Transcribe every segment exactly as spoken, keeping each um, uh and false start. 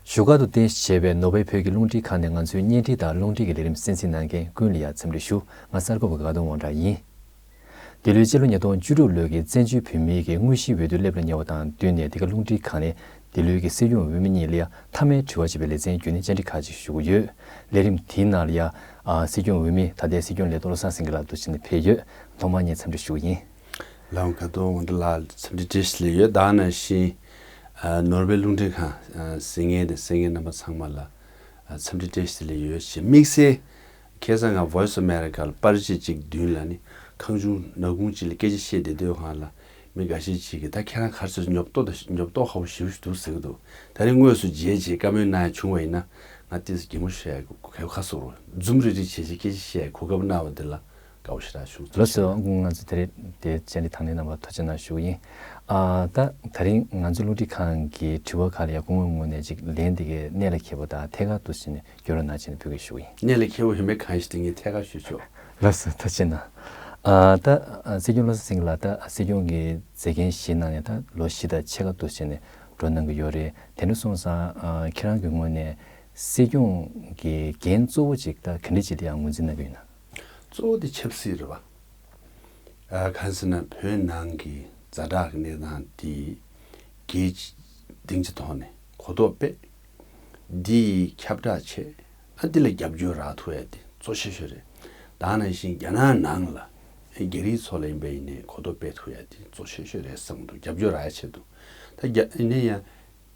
བཞུགས་སྒར་དུ་རྟེན་གཞི་བྱས་པའི་ནོར་ཝེ་བོད་ཀྱི་རླུང་འཕྲིན་ཁང་ནས་ང་ཚོའི་བརྙན་འཕྲིན་དང་རླུང་འཕྲིན་གྱི་ལས་རིམ་གསན་གཟིགས་གནང་མཁན་ཀུན་ལ་ཡང་འཚམས་འདྲི་ཞུ། ང་གསར་འགོད་པ་དགའ་གདོང་དབང་གྲགས་ཡིན། འདི་ལོའི་སྤྱི་ལོ་ཉིས་སྟོང་བཅུ་དྲུག་ལོའི་གི་བཙན་བྱོལ་བོད་མིའི་གི་དངོས་གཞིའི་འོས་བསྡུ་སླེབས་ལ་ཉེ་བ་དང་བསྟུན་ནས། འདི་ག་རླུང་འཕྲིན་ཁང་ནས་འདི་ལོའི་གི་སྲིད་སྐྱོང་འོས་མི་གཉིས་ལ་ཡང་མཐའ་མའི་དྲི་བ་ཞེས་པའི་ལེ་ཚན་བརྒྱུད་ནས་བཅར་འདྲི་ཁག་ཅིག་ཞུ་གི་ཡོད། ལས་རིམ་དེའི་ནང་ལ་ཡང་ཨ་སྲིད་སྐྱོང་འོས་མི་ད་ལྟའི་སྲིད་སྐྱོང་ལས་ཐོག་བློ་བཟང་སེང་གེ་ལགས་འདུག་སེ་ནས་ཕེབས་ཡོད། ཐོག་མར་ངས་འཚམས་འདྲི་ཞུ་གི་ཡིན། ལགས་འོང་། དགའ་གདོང་དབང་གྲགས་ལགས་འཚམས་འདྲི་བཀྲ་ཤིས་བདེ་ལེགས་ཡོད། ད་ག་ནང་བཞིན་ཨ་ནོར་ཝེ་རླུང་འཕྲིན་ཁང་ཨ་གཟིགས་མཁན་དང་གསན་མཁན་རྣམ་པ་ཚང་མ་ལ་ཨ་འཚམས་འདྲི་བཀྲ་ཤིས་བདེ་ལེགས་ཡོད་ཞེས། དམིགས་བསལ་ཁ་སང་ང་Voice of America ལ་པར་ཆས་གཅིག་མདུན་ལ་ནི་ཁང་ཆུང་ནག་ཁུང་གཅིག་ལ་སྐད་ཆ་བཤད་བསྡད་དུས་སྒང་ལ་མི་འགའ་ཤས་ཅིག་གིས་ད་ཁྱེད་རང་ག་རེ་ཟེར་ཉོབ་ཏོ་དང་ཉོབ་ཏོ་ཁ་པོ་ཞེ་པོ་ཞིག་འདུག་ཟེར་གྱི་འདུག། ད་རིང་དངོས་སུ་མཇལ་རྗེས་བཀའ་མོལ་གནང་ཡ་བྱུང་བ་ཡིན་ན་ང་ཏོག་ཙམ་གད་མོ་ཤོར་ཡ་གི་གོ་སྐབས་ཁ་གསོ་རོགས། Zoom རེ་རེ་བྱས་བྱས་སྐད་ཆ་བཤད་ཡ་གོ་སྐབས་གནང་བ་འདི་ལ་དགའ་པོ་ཞེ་དྲག་བྱུང་། ལགས་སོ། ང་ཚོ་དེ་རིང་དེ་བཅར་འདྲི་དང་ལེན་གནང་བར་ཐུགས་རྗེ་གནང་ཞུ་གི་ཡིན། ཨ་ད་ད་རིང་ང་ཚོ་རླུང་འཕྲིན་ཁང་གི་དྲི་བ་ཁག་ལ་ཡ་སྐུ་ངོའི་ངོས་ནས་ཅིག་ལན་འདི་གའི་གནད་ལ་འཁེལ་བ་དང་ཐད་ཀར་དུ་ཕྱིན་ནས་བསྐྱར་ཟློས་གནང་བྱས་ནས་ཕུལ་གྱི་ཞུ་གི་ཡིན། གནད་ལ་འཁེལ་བ་ཡོད་མེད་གང་ཞིག་དེ་ངས་ཐད་ཀར་ཞུ་ཆོག། ལགས་སོ། ཐུགས་རྗེ་གནང་། ཨ་ད་ཨ་སྲིད་སྐྱོང་བློ་བཟང་སེང་གེ་ལགས། ད་སྲིད་སྐྱོང་གི་མཛད་འགན་བཞེས་གནང་ནས་ད་ལོ་བཞི་དང་ཕྱེད་ཀ་འདུག་སེ་ནས་འགྲོ་གནང་གི་ཡོད་རེད། དེ་འདྲ་སོང་ཙང་ཨ་ཁྱེད་རང་གི་ངོས་ནས་སྲིད་སྐྱོང་གི་འགན་གཙོ་བོ་ཅིག་ད་ག་འདྲ་ཅིག་དེ་ཡང་ངོས་འཛིན་གནང་གི་ཡོད་ན། གཙོ་བོ་དེ་ཆབ་སྲིད་རེད་བ། ཨ་གང་ཟེར་ན་བོད་ནང་གི་ཛ་དྲག་གི་གནས་སྟངས་དེ་རྒྱལ་སྤྱིའི་སྡིངས་ཆ་ཐོག་ནས་གོ་རྟོགས་སྤེལ། འདི་ཁྱབ་བསྒྲགས་བྱས། ཨ་འདི་ལ་རྒྱབ་སྐྱོར་རག་ཐུབ་ཡ་དེ་གཙོ་ཆེ་ཤོས་རེད། ད་ག་ནང་བཞིན་རྒྱ་ནག་ནང་ལ་ཨ་རྒྱ་རིགས་ཚོ་ལ་ཡིན་པ་ཡིན་ནའི་གོ་རྟོགས་སྤེལ་ཐུབ་ཡ་དེ་གཙོ་ཆེ་ཤོས་རེད་བསམ་འདུག། རྒྱབ་སྐྱོར་རག་ཡ་ཆེད་དུ། ད་རྒྱ་ཡིན་ན་ཡང་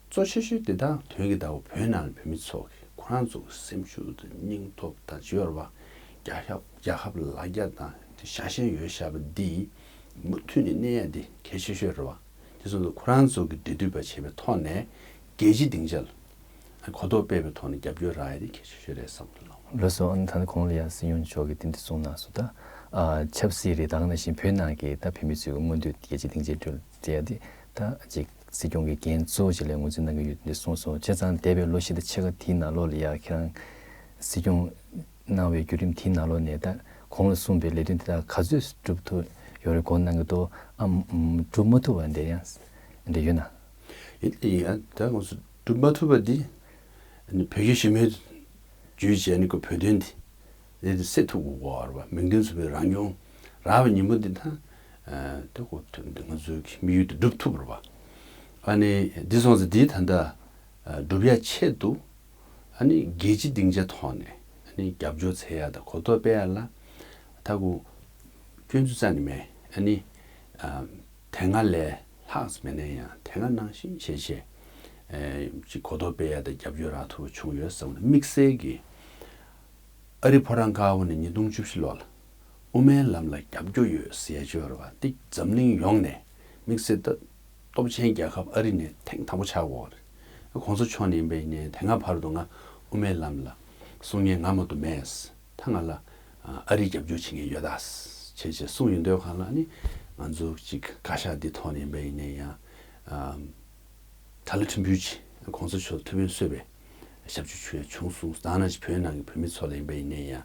གཙོ་ཆེ་ཤོས་དེ་དག་དོན་གྱི་ལྡོག་པ་བོད་ནང་ལ་བོད་མི་ཚོ་གི་ཁོ་རང་ཚོ་གི་སེམས་ཤུགས་དང་སྙིང་སྟོབས་དང་བརྗོད་པ་རྒྱལ་ཁབ་རྒྱལ་ཁབ་ལ་ལ་རྒྱ་དང་དེ་ཤ་ཞེན་ཡོད་བཞག་པ་འདི་མུ་མཐུད་ནས་གནས་ཡ་འདི་གལ་ཆེ་ཤོས་རེད་བ། དེ་སོང་ཙང་ཁོ་རང་ཚོ་གི་འབྲེལ་མཐུད་པ་བྱས་པའི་ཐོག་ནས་རྒྱལ་སྤྱིའི་སྡིངས་ཆ་ལ་གོ་རྟོགས་སྤེལ་བའི་ཐོག་ནས་རྒྱབ་སྐྱོར་རག་ཡ་དེ་གལ་ཆེ་ཤོས་རེད་བསམ་གྱི་འདུག། ལགས་སོ། ཨ་ནི་ད་ནི་གོང་ལ་ཡ་སྲིད་སྐྱོང་མཆོག་གིས་དེ་འདྲ་གསུངས་གནང་སོང་། ད་ཨ་ཆབ་སྲིད་རེད། ད་ག་ནང་བཞིན་བོད་ནང་གི་ད་བོད་མི་ཚོའི་མངོན་འདོད་རྒྱལ་སྤྱིའི་སྡིངས་ཆའི་ཁྲོད་དེ་ཡ་དེ་ད་ཅིག་སྲིད་སྐྱོང་གི་འགན་གཙོ་བོ་ཞིག་ལ་ངོས་འཛིན་གནང་གི་ཡོད་དེ་གསུངས་སོང་། བྱས་ཙང་འདས་པའི་ལོ་བཞི་དང་ཕྱེད་ཀ་དེའི་ནང་ལོགས་ལ་ཡ་ཁྱེད་རང་སྲིད་སྐྱོང་གནང་བའི་བརྒྱུད་རིམ་དེའི་ནང་ལོགས་ནས་ད་གོང་ལ་གསུངས་པའི་ལས་དོན་དེ་དག་ག་ཚོད་སྒྲུབ་ཐུབ་ཡོད་རེད་དགོངས་གནང་གི་འདུག་ཨམ། གྲུབ་མ་ཐུབ་པ་འདི་ཡང་འདི་ཡོད་ན། ཡིན་ཡིན། ཨ་ད་ང་ཚོ་གྲུབ་མ་ཐུབ་པ་འདི་ཨ་ནི་བོད་ཀྱི་གཞོན་ནུ་བརྒྱུད་བྱས་ནི་ཁོ་བོད་དོན་འདི་འདི་སེལ་ཐུབ་དགོས་གོ་བ་རེད་བ། མིང་དོན་མཚུངས་པའི་རང་སྐྱོང་རག་པའི་ཉིན་མོ་འདི་ད་ཨ་ད་ཁོ་ང་ཚོའི་གི་དམིགས་ཡུལ་དེ་འགྲུབ་ཐུབ་རེད་བ། ཨ་ནི་འདི་སོང་ཙང་འདི་ད་ལྟ་ཨ་སྒྲུབ་ཡ་ཆེད་དུ། ཨ་ནི་རྒྱལ་སྤྱིའི་སྡིངས་ཆ་ཐོག་ནས་ཨ་ནི་རྒྱབ་སྐྱོར་བྱེད་ཡ་དང་གོ་རྟོགས་སྤེལ་ཡ་ལ་ད་གུ་སྐྱོན་འཛུགས་རྩ་ནས་མེད། ཨ་ནི་ཨ་དེ་སྔ་ལས་ལྷག་ཙམ་མེད་ན་ཡང་དེ་སྔ་ནང་བཞིན་བྱས་བྱས་ཨེ་ཅིག་གོ་རྟོགས་སྤེལ་ཡ་དང་རྒྱབ་སྐྱོར་རག་ཐུབ་པ་བྱུང་ཡོད་བསམ་ན། དམིགས་བསལ་གྱི་ཨ་རིའི་ཕོ་བྲང་དཀར་པོ་ནས་ཉིས་སྟོང་བཅུ་བཞི་ལོ་ལ་དབུ་མའི་ལམ་ལ་རྒྱབ་སྐྱོར་ཡོད་ཟེར་ཡ་ཅིག་ཡོད་རེད་བ། འདི་འཛམ་གླིང་ཡོངས་ནས་དམིགས་བསལ་ད་སྟོབས་ཆེན་རྒྱལ་ཁབ་ཨ་རི་ནས་ཐེངས་དང་པོ་ཆགས་ཡོད་རེད། གོང་ས་མཆོག་ནས་ཡིན་པ་ཡིན་ནའི་དེ་སྔ་བར་དུ་ང་དབུ་མའི་ལམ་ལ་གསུང་མཁན་ང་མ་གཏོགས་མེད། ད་ང་ལ་ཨ་རིའི་རྒྱབ་སྐྱོར་བྱེད་མཁན་ཡོད་ད་བྱས་བྱས་གསུངས་ཡོང་དུས་སྒང་ལ་ནི་ང་ཚོ་ཅིག་བཀའ་ཤག་འདི་ཐོག་ནས་ཡིན་པ་ཡིན་ནའི་ཡང་ཨ་གྲྭ་བླ་ཆེན་པོ་ཅིག་གོང་ས་མཆོག་ཐུགས་ཕན་གསོས་པའི་ཞབས་ཕྱི་ཞུ་ཡ་བྱུང་སོང་། ད་ནང་བཞིན་བོད་ནང་གི་བོད་མི་ཚོ་ལ་ཡིན་པ་ཡིན་ནའི་ཡང་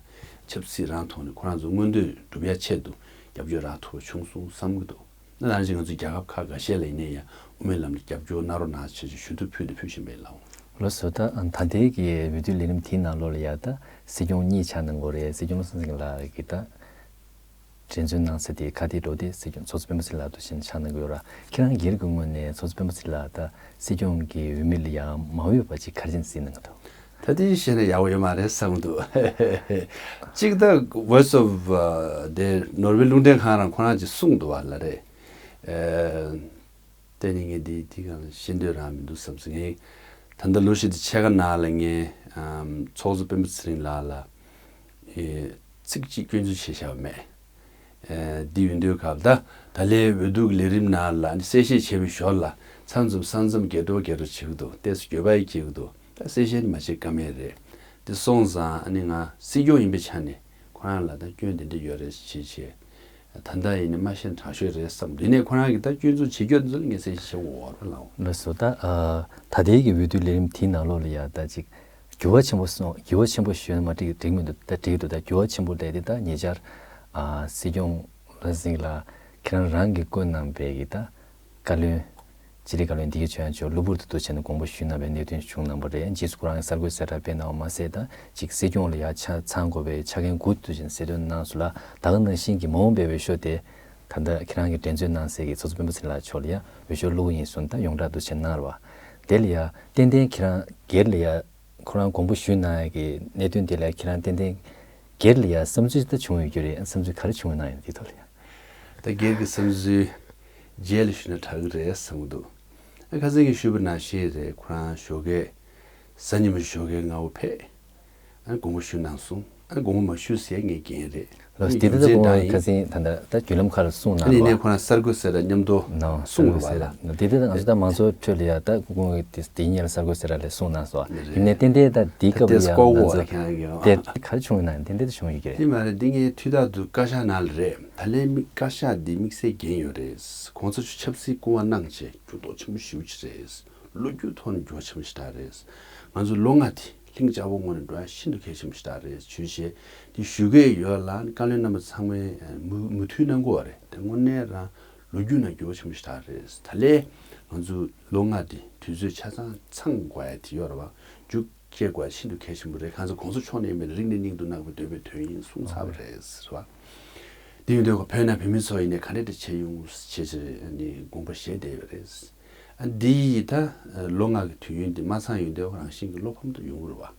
ཆབ་སྲིད་རང་ཐོག་ནས་ཁོ་རང་ཚོ་མངོན་འདོད་སྒྲུབ་ཡ་ཆེད་དུ་རྒྱབ་སྐྱོར་རག་ཐུབ་པ་བྱུང་སོང་བསམ་གྱི་འདུག། ད་ནང་བཞིན་ང་ཚོ་རྒྱལ་ཁབ་ཁག་འགའ་ཤས་ལ་ཡིན་ནའི་ཡང་དབུ་མའི་ལམ་ལ་རྒྱབ་སྐྱོར་གནང་རོགས་གནང་ཞེས་ཞུ་གཏུག་ཕུལ་དང་ཕུལ་བཞིན་པ་ཡིན་ལགས། ལགས་སོ། ད་ད་ལྟའི་གི་འོས་བསྡུ་ལས་རིམ་དེའི་ནང་ལོགས་ལ་ཡ་ད་སྲིད་སྐྱོང་གཉིས་ཆགས་གནང་གི་ཡོད་རེད། སྲིད་སྐྱོང་བློ་བཟང་སེང་གེ་ལགས་ཀྱིས་ད་འགྲན་རྩོད་གནང་ས་དེ་ཁ་གཏད་འགྲོ་དེ་སྲིད་སྐྱོང་ཚོགས་གཙོ་སྤེན་པ་ཚེ་རིང་ལགས་འདུག་སེ་ཆགས་གནང་གི་ཡོད་རེད། ཁྱེད་རང་སྒེར་གྱི་ངོས་ནས་ཚོགས་གཙོ་སྤེན་པ་ཚེ་རིང་ལགས་ད་སྲིད་སྐྱོང་གི་འོས་མི་ལ་ཡ་མ་འོས་པ་ཅིག་ག་རེ་བྱས་ནས་གཟིགས་གནང་གི་འདུག། ད་དེ་བཤད་ན་ཡག་པོ་ཡོད་མ་རེད་བསམ་གྱི་འདུག། གཅིག་ད་Voice of ཨ་དེ་ནོར་ཝེ་རླུང་འཕྲིན་ཁང་རང་ཁོ་རང་གིས་གསུངས་འདུག་བ་ལ་རེད། ཨ་དེ་ནི་ངས་འདི་འདི་གང་ཤེས་འདོད་རང་མི་འདུག་བསམ་སོང་། ངས་ད་ལྟ་ལོ་བཞི་དང་ཕྱེད་ཀ་ནང་ལ་ངས་ཨམ་ཚོགས་གཙོ་སྤེན་པ་ཚེ་རིང་ལགས་ལ་ཨེ་ཚིག་གཅིག་སྐྱོན་འཛུགས་བྱས་བཞག་པ་མེད། ཨེ་འདི་ཡིན་དུས་སྐབས་ད་ད་ལན་འོས་བསྡུ་གི་ལས་རིམ་ནང་ལ་ནི་གསལ་བཤད་བྱས་པའི་ཞོར་ལ་ཚང་འཛོམས་ས་འཛོམས་རྒྱས་འགྲོ་རྒྱས་འགྲོ་བྱེད་ཀྱི་འདུག། ཏོག་ཙམ་འགྱོད་པ་ཡང་སྐྱེ་གི་འདུག། ད་གསལ་བཤད་ནི་མ་བྱེད་ཀ་མེད་རེད། དེ་སོང་ཙང་ཨ་ནི་ང་སྲིད་སྐྱོང་ཡིན་པའི་ཆ་ནས་ཁོ་རང་ལ་ད་སྐྱོན་དེ་འདྲ་ཡོད་རེད་ཅེས་བྱས། ད་ལྟ་ཡིན་ན་མ་ཤེས་ན་དྲག་ཤོས་རེད་བསམ། དེ་ནས་ཁོ་རང་གིས་ད་སྐྱོན་འཛུགས་བྱེད་རྒྱུ་འདི་ཚོ་ལ་ངས་གསལ་བཤད་བྱེད་དགོས་པ་རེད་ལགས། ལགས་སོ། ད་ཨ་ད་ལྟའི་གི་འོས་བསྡུ་ལས་རིམ་དེའི་ནང་ལོགས་ལ་ཡ་ད་ཅིག་འགྱུར་བ་ཆེན་པོ་སོང་། འགྱུར་བ་ཆེན་པོ་ཞུས་ན་མ་འགྲིག་འགྲིག་མི་འདུག། ད་འགྲིག་འདུག། ད་འགྱུར་བ་ཆེན་པོ་དེ་དེ་ད་ཉེ་ཆར་ཨ་སྲིད་སྐྱོང་བློ་བཟང་སེང་གེ་ལགས་ཁྱེད་རང་རང་གིས་བསྐོས་གནང་བའི་གི་ད་བཀའ་བློན་ སྤྱི་བདེ་བཀའ་བློན་བདེ་སྐྱིད་ཆོས་དབྱངས་མཆོག་གློ་བུར་དུ་འདུག་བྱས་ནས་དགོངས་པ་ཞུས་གནང་བའི་གནད་དོན་བྱུང་གནང་བ་རེད། རྗེས་སུ་ཁོ་རང་གིས་གསར་འགོད་གསལ་བསྒྲགས་སྤེལ་གནང་བ་མ་ཟད། ད་ཅིག་སྲིད་སྐྱོང་ལ་ཡ་ཆ་ཚང་དགོས་པའི་ཆ་རྐྱེན་དགུ་འདུག་བྱས་ནས་གསལ་སྟོན་གནང་སོང་ལ། ད་ག་ནང་བཞིན་གྱི་མ་འོངས་པའི་འོས་ཤོག་དེ་ད་ལྟ་ཁྱེད་རང་གིས་འགྲན་རྩོད་གནང་སའི་གི་ཚོགས་གཙོ་སྤེན་པ་ཚེ་རིང་ལགས་མཆོག་ལ་ཡ་འོས་ཤོག་བླུགས་ཡིན་གསུངས། ད་ཡོངས་གྲགས་འདུག་བྱས་གནང་རེད་བ། དེ་ལ་ཡ་ཏན་ཏན་ཁྱེད་རང་སྒེར་ལ་ཡ་ཁོ་རང་དགོངས་པ་ཞུས་གནང་ཡ་གི་གནད་དོན་དེ་ལ་ཡ་ཁྱེད་རང་ཏན་ཏན་སྒེར་ལ་ཡ་བསམ་ཚུལ་ད་བྱུང་ཡོད་རྒྱུ་རེད། བསམ་ཚུལ་ག་རེ་བྱུང་ཡོད་གནང་ཡོད་འདི་ཐོག་ལ་ཡ། ད་སྒེར་གྱི་བསམ་ཚུལ་རྗེས་ལ་ཞུས་ན་དྲག་གི་རེད་བསམ་གྱི་འདུག་ཨ་ཁ་སང་གིས་ཞུས་པ་ནང་བཞིན་རེད། ཁོ་རང་ཞོགས་ཀས་གཟའ་ཉི་མ་ཞོགས་ཀས་སྔ་པོ་ཕེབས། ཨ་དགོངས་པ་ཞུས་གནང་སོང་། ཨ་དགོངས་པ་མ་ཞུས་ཟེར་ངས་འགན་རེད། ལགས་སོ། དེ་ལྟར་རྒྱུ་མཚན་ཁོང་གིས་ཁ་སང་ད་ལྟ་ད་བརྒྱུད་ལམ་ཁག་ལ་གསུངས་གནང་ཨ་ནི་ནས་ཁོ་རང་གསར་འགོད་གསལ་བསྒྲགས་མཉམ་དུ་གནང་གསུངས་རེད་བ་ལ། དེ་ལྟར་ང་ཚོ་ད་མང་ཚོགས་ཁྲོད་ལ་ཡ་ད་ཁོང་གིས་དེ་དེ་ཉིད་ལ་གསར་འགོད་གསལ་བསྒྲགས་ལ་གསུངས་གནང་སོང་། རེད། ཡིན་ནའི་ཏན་ཏན་ད་འདི་སྐབས་ལ་ཡ་ང་ཚོ་དེ་ག་རེ་བྱུང་ཡོད་ན་ཏན་ཏན་ད་བྱུང་ཡོད་ཀྱི་རེད། དེ་མ་རེད། འདི་ངའི་དུས་རྟག་ཏུ་བཀའ་ཤག་ནང་ལ་རེད། ད་ལན་མི་བཀའ་ཤག་འདི་དམིགས་བསལ་འགན་ཡོད་རེད། གོང་ས་མཆོག་ཆབ་སྲིད་སྐུ་དབང་གནང་བྱས་འགྱུར་ལྡོག་ཆེན་པོ་ཞེ་པོ་ཅིག་རེད། ལོ་རྒྱུས་ཐོག་ནས་འགྱུར་བ་ཆེན་པོ་ཞེ་དྲག་རེད། ང་ཚོ་ལོ་ལྔ་དེ་ལྷིང་འཇགས་པོ་ངང་ནས་འགྲོ་ཡ་ཤིན་ཏུ་གལ་ཆེན་པོ་ཞེ་དྲག་རེད། བྱས་ཙང་འདི་ཞུ་གི་ཡོད་ལ། བཀའ་བློན་རྣམ་པ་ཚང་མས་མུ་མུ་མཐུད་གནང་དགོས་པ་རེད། དེ་དངོས་གནས་རང་ལོ་རྒྱུས་ནང་འགྱུར་བ་ཆེན་པོ་ཞེ་དྲག་རེད། ད་ལན་ང་ཚོ་ལོ་ལྔ་དེ་དུས་ཚོད་ཆ་ཚང་ཚང་དགོས་ཡ་དེ་ཡོད་རེད་བ། མཇུག་སྐྱེལ་དགོས་ཡ་ཤིན་ཏུ་གལ་ཆེན་པོ་རེད། གང་ཟེར་གོང་ས་མཆོག་ནས་ཡིན་པའི་རིང་ནས་སྙིང་དུ་བརྣག་པའི་འདོད་པའི་དོན་ཡིན་གསུངས་ཚར་བ་རེད་ཟེར་བ། དེ་ཡིན་དུས་བོད་ནང་བོད་མི་ཚོ་ཡིན་ནའི་ག་འདྲ་འདྲ་བྱས་ཡོང་བྱས་བྱས་ནས་དགོངས་པ་བཞེས་བསྡད་ཡོད་རེད། ཨ་འདི་ཡིས་ད་ལོ་ལྔ་གི་དུས་ཡུན་འདི་མ་ཚང་ཡོང་དུས་རང་བཞིན་གྱི་བློ་ཕམ་ད་ཡོང་གི་རེད་བ།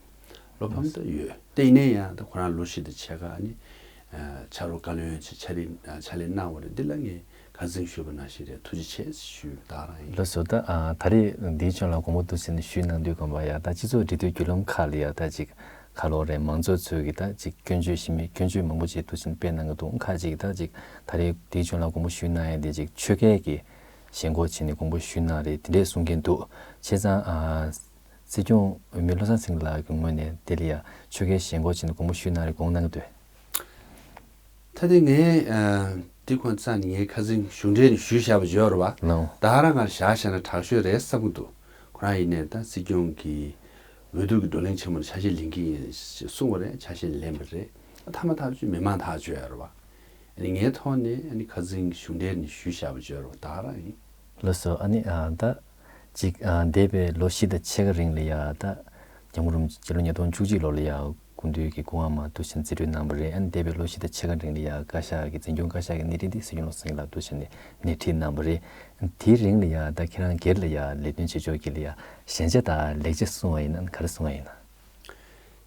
བློ་ཕམ་ད་ཡོད། དེ་ཡིན་ནའི་ཡང་ད་ཁོ་རང་ལོ་བཞི་དང་ཕྱེད་ཀ་ནི་ཕྱག་རོགས་བཀའ་བློན་ཆེ་ཕྱག་ལས་ཕྱག་ལས་གནང་བ་རེད། འདི་ལ་ངས་ཁ་སང་ཞུས་པ་ནང་བཞིན་རེད། ཐུགས་རྗེ་ཆེ་ཞུ་ད་རང་ཡིན། ལགས་སོ། ད་ཨ་ད་རེས་འདིའི་ཕྱོགས་ལ་དགོངས་པ་འདུག་ཟེར་ནས་ཞུས་གནང་དུས་དགོངས་པ་ཡ་ད་སྤྱི་ཚོགས་འབྲེལ་མཐུད་བརྒྱུད་ལམ་ཁག་ལ་ཡ་ད་ཅིག་ཁ་ལོ་རེད། མང་ཚོགས་ཚོས་ཀྱི་ད་ཅིག་སྐྱོན་བརྗོད་ཞིབ་མོ་སྐྱོན་བརྗོད་མང་པོ་ཅིག་འདུག་ཟེར་ནས་སྤེལ་གནང་གི་འདུག་ཁག་ཅིག་ད་ཅིག་ད་རེས་འདིའི་ཕྱོགས་ལ་དགོངས་པ་ཞུས་གནང་ཡ་དེ་ཅིག་ཆོལ་ཁའི་གི་ཞེན་ཁོག་བྱས་ནས་དགོངས་པ་ཞུས་གནང་རེད། དེ་འདྲས་གསུང་མཁན་འདུག་བྱས་ཙང་ཨ་སྲིད་སྐྱོང་འོས་མི་བློ་བཟང་སེང་གེ་ལགས་ཀྱི་ངོས་ནས་དེ་ལ་ཡ་ཆོལ་ཁའི་ཞེན་ཁོག་བྱས་ནས་དགོངས་པ་ཞུས་གནང་རེད་དགོངས་གནང་གི་འདུག་ད་དེ་ངས་ཨ་དེ་ཁོང་རྩ་ནས་ངས་ཁ་སང་གཞུང་འབྲེལ་ནས་ཞུས་བཞག་པ་ཡོད་རེད་བ། ལགས། ད་རང་ང་བཞག་བཞག་ན་དྲག་ཤོས་རེད་བསམ་གྱི་འདུག་ཁོ་རང་ཡིན་ནའི་ད་སྲིད་སྐྱོང་གི་འོས་བསྡུ་གི་བགྲོ་གླེང་ཆེན་མོ་ལ་ཆ་ཤས་ལེན་གྱི་ཡིན་ཞེས་གསུངས་པ་རེད། ཆ་ཤས་ལེན་པ་རེད། ཐ་མ་ཐག་ཆོད་མི་མང་ཐག་ཆོད་ཡོད་རེད་བ། ཨ་ནི་ངའི་ཐོག་ནས་ཨ་ནི་ཁ་སང་གཞུང་འབྲེལ་ནས་ཞུས་བཞག་པ་ཡོད་རེད་བ། ད་རང་ཡིན། ལགས་སོ། ཨ་ནི་ཨ་ད་ཅིག་ཨ་འདས་པའི་ལོ་བཞི་དང་ཕྱེད་ཀ་རིང་ལ་ཡ་ད་རྒྱལ་བ་རིན་པོ་ཆེ་སྤྱི་ལོ་ཉིས་སྟོང་བཅུ་གཅིག་ལོ་ལ་ཡ་སྐུ་མདུན་གྱི་སྐུ་དབང་མར་འདུག་བྱས་ནས་རྩིས་སྤྲོད་གནང་བ་རེད། ཨ་ནི་འདས་པའི་ལོ་བཞི་དང་ཕྱེད་ཀ་རིང་ལ་ཡ་བཀའ་ཤག་གི་འཛིན་སྐྱོང་བཀའ་ཤག་གི་སྣེ་ཁྲིད་དེ་སྲིད་སྐྱོང་བློ་བཟང་སེང་གེ་ལགས་འདུག་བྱས་ནས་སྣེ་ཁྲིད་གནང་བ་རེད། དེའི་རིང་ལ་ཡ་ད་ཁྱེད་རང་སྒེར་ལ་ཡ་ལས་དོན་བྱེད་ཕྱོགས་ཀྱི་ལ་ཡ་ཞན་ཆ་དང་ལེགས་ཆ་གསུང་བ་ཡིན་ན་ག་རེ་གསུང་བ་ཡིན་ན།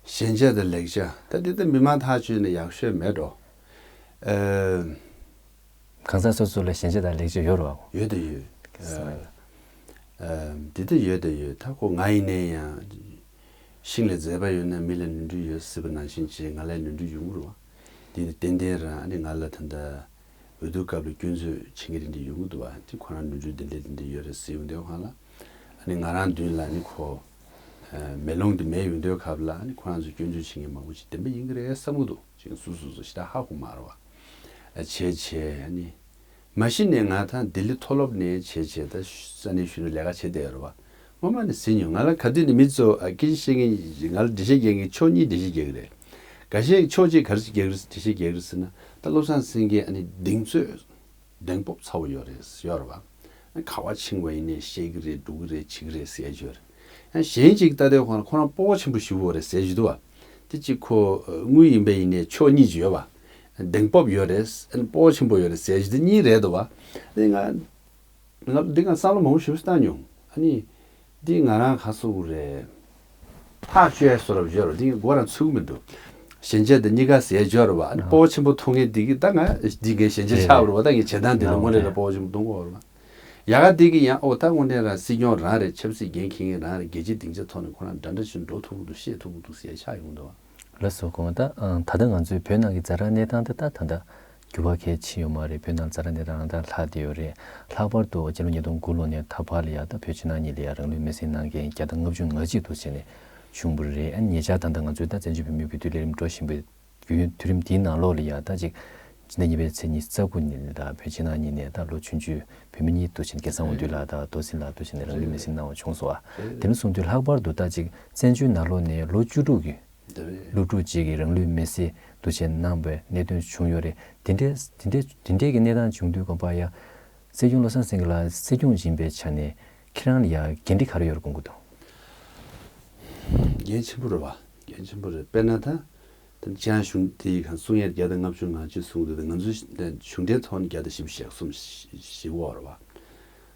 ཞན་ཆ་དང་ལེགས་ཆ་ད་འདི་ད་མི་མང་ཐག་ཆོད་ནས་ཡག་ཤོས་མེད་འགྲོ། ཨ། གང་ཟག་སོ་སོ་ལ་ཞན་ཆ་དང་ལེགས་ཆ་ཡོད་རེད་བ། ཡོད་དང་ཡོད། ཨ། འདི་ད་ཡོད་དང་ཡོད། ད་ཁོ་ང་ཡིན་ནའི་ཡང་ཤིང་ལ་མཛེས་པ་ཡོད་ན་མི་ལ་ནོར་འཁྲུལ་ཡོད་ཟེར་བ་ནང་བཞིན་བྱས་ང་ལ་ནོར་འཁྲུལ་ཡོང་གི་རེད་བ། འདི་ནི་ཏན་ཏན་རང་ཨ་ནི་ང་ལ་ད་ལྟ་འོས་བསྡུ་སྐབས་ལ་སྐྱོན་འཛུགས་བྱེད་མཁན་དེ་འདྲ་ཡོང་གི་འདུག་བ། དེ་ཁོ་རང་ནོར་འཁྲུལ་འདི་འདྲ་འདི་འདྲ་ཡོད་རེད་ཟེར་ཡོང་དུས་སྒང་ལ་ཨ་ནི་ང་རང་མདུན་ལ་ཨ་ནི་ཁོ་ཨ་མེ་ལོང་དེ་མེད་ཡོང་དུས་སྐབས་ལ་ཨ་ནི་ཁོ་རང་ཚོ་སྐྱོན་འཛུགས་བྱེད་མཁན་མང་པོ་ཞིག་བདེན་པ་ཡིན་གྱི་རེད་བསམ་གྱི་འདུག་ཅིག་སུ་སུ་སུ་ཞེ་དྲག་ཧ་གོ་མ་རེད་བ། ཨ་བྱས་བྱས་ཨ་ནི་མ་གཞི་ནས་ང་ད་ལྡི་ལི་མཐོ་སློབ་ནས་བྱས་བྱས་ད་ས་གནས་གཞོན་ནུ་ལས་ཀ་བྱས་བསྡད་ཡོད་རེད་བ། སྔོན་མ་ནས་ཟིན་ཡོད། ང་ལ་ག་དུས་ནས་མི་ཚོ་ཨ་སྐད་ཆ་བཤད་མཁན་ང་ལ་འགྲེལ་བཤད་རྒྱག་མཁན་ཕྱོགས་གཉིས་འགྲེལ་བཤད་རྒྱག་གི་རེད། འགའ་ཤས་ཕྱོགས་གཅིག་ག་རེ་འགྲེལ་བཤད་རྒྱག་གི་རེད་ཟེར་ན་ད་བློ་བཟང་སེང་གེ་ཨ་ནི་གདེང་ཚོད་གདེང་སྤོབས་ཚ་བོ་ཡོད་རེད་ཡོད་རེད་བ། ཨ་ག་བ་ཕྱིན་པ་ཡིན་ནའི་བཤད་གི་རེད། འགྲོ་གི་རེད། བྱེད་གི་རེད་ཟེར་ཡ་ཡོད་རེད། ཨ་གཞན་གཅིག་ལྟ་དུས་ཁོ་རང་ཁོ་རང་སྤོབས་པ་ཆེན་པོ་ཞེ་པོ་རེད་ཟེར་གྱི་འདུག་བ། དེ་གཅིག་ཁོ་དངུལ་ཡིན་པ་ཡིན་ནའི་ཕྱོགས་གཉིས་ཅིག་ཡོད་བ། གདེང་སྤོབས་ཡོད་རེད། ཨ་ནི་སྤོབས་པ་ཆེན་པོ་ཡོད་རེད་ཟེར་གྱི་འདི་གཉིས་རེད་འདུག་བ། དེ་ང་ང་འདི་ང་བསམ་བློ་མང་པོ་ཞིག་བཏང་མྱོང་། ཨ་ནི་འདི་ང་རང་ག་སུ་རེད། ཐག་ཆོད་ཡ་བཟོ་འདྲ་ཡོད་རེད། འདི་ངས་མགོ་རང་ཚོད་ཀྱི་མི་འདུག་ཞན་ཆ་དེ་གཉིས་ཀ་ཟེར་ཡ་ཡོད་རེད་བ། ཨ་ནི་སྤོབས་པ་ཆེན་པོ་མཐོང་མཁན་འདི་གི་ད་ང་འདི་ངའི་ཞན་ཆ་ཆགས་པ་རེད་བ། ད་ངས་བྱེད་སྟངས་འདི་ལ་དངོས་གནས་ལ་སྤོབས་པ་ཆེན་པོ་གཏོང་གི་ཡོད་རེད་བ། ཡ་ག་འདི་གི་ཡང་ཨོ་ད་དངོས་གནས་རང་སྲིད་སྐྱོང་རང་རེད། ཆབ་སྲིད་འགན་འཁྱེར་མཁན་རང་རེད། རྒྱལ་སྤྱིའི་སྡིངས་ཆ་ཐོག་ནས་ཁོ་རང་འདྲ་འདྲ་ཞིག་འགྲོ་ཐུབ་ཀྱི་འདུག་བཤད་ཐུབ་ཀྱི་འདུག་ཟེར་ཡ་ཆགས་ཡོང་གི་འདུག་བ། ལགས་སོ། གོང་ད་ཨང་ད་ལྟ་ང་ཚོའི་བོད་ནང་གི་ཛ་དྲག་གནས་སྟངས་དེ་ད་ད་ལྟ་འགྱུར་བ་གལ་ཆེ་ཡོད་མ་རེད། བོད་ནང་ཛ་དྲག་གནས་སྟངས་རང་ད་ལྷག་བསྡད་ཡོད་རེད། ལྷག་པར་དུ་སྤྱི་ལོ་ཉིས་སྟོང་དགུ་ལོ་ནས་ད་བར་ལ་ཡ་ད་བོད་ཕྱི་ནང་གཉིས་ལ་ཡ་རང་ལུས་མེར་སྲེག་གནང་མཁན་བརྒྱ་དང་ལྔ་བཅུ་ང་གཅིག་འདུག་བྱས་ནས་བྱུང་བ་རེད། ཨ་ནི་ཉེ་ཆར་ད་ལྟ་ང་ཚོའི་ད་བཙན་བྱོལ་བོད་མིའི་འོས་བསྡུ་ལས་རིམ་འགྲོ་བཞིན་པའི་དུས་དུས་རིམ་དེའི་ནང་ལོགས་ལ་ཡ་ད་ཅིག་ཕྱི་ཟླ་གཉིས་པའི་ཚེས་ཉི་ཤུ་རྩ་དགུ་ཉིན་ད་བོད་ཕྱི་ནང་གཉིས་ནས་ད་ལོ་ཆུང་ཆུང་བོད་མི་གཉིས་འདུག་བྱས་ནས་སྐལ་བཟང་དབང་འདུས་ལགས་དང་རྡོ་སྲིན་ལགས་འདུག་བྱས་ནས་རང་ལུས་མེར་སྲེག་གནང་བ་བྱུང་སོང་བ། དེ་ནས་བཟུང་དུས་ལྷག་པར་དུ་ད་ཅིག་བཙན་བྱོལ་ནང་ལོགས་ནས་ལོ་བཅུ་དྲུག་གི་སློབ་ཕྲུག་ཅིག་གིས་རང་ལུས་མེར་སྲེག་འདུག་བྱས་གནང་བའི་གནད་དོན་བྱུང་ཡོད་རེད། དེ་འདྲའི་དེ་འདྲའི་དེ་འདྲའི་གི་གནས་སྟངས་བྱུང་དུས་དགོངས་པ་ཡ། སྲིད་སྐྱོང་བློ་བཟང་སེང་གེ་ལགས་སྲིད་སྐྱོང་ཡིན་པའི་ཆ་ནས་ ཁྱེད་རང་ལ་ཡ་འགན་འཁྲི་ག་རེ་ཡོད་དགོངས་ཀྱི་འདུག། འགན་ཆེན་པོ་རེད་བ། འགན་ཆེན་པོ་རེད། དཔེར་ན་ད་ད་ཁྱེད་རང་གཞུང་དེ་ཡི་གང་གསུང་ཡས་བརྒྱ་དང་ལྔ་བཅུ་ང་གཅིག་གསུང་འདུག། ད་ང་ཚོའི་གཞུང་འབྲེལ་ཐོག་ནས་བརྒྱ་དང་བཞི་བཅུ་ཞེ་གསུམ་ཞེ་གསུམ་ཞེ་དགུ་རེད་བ།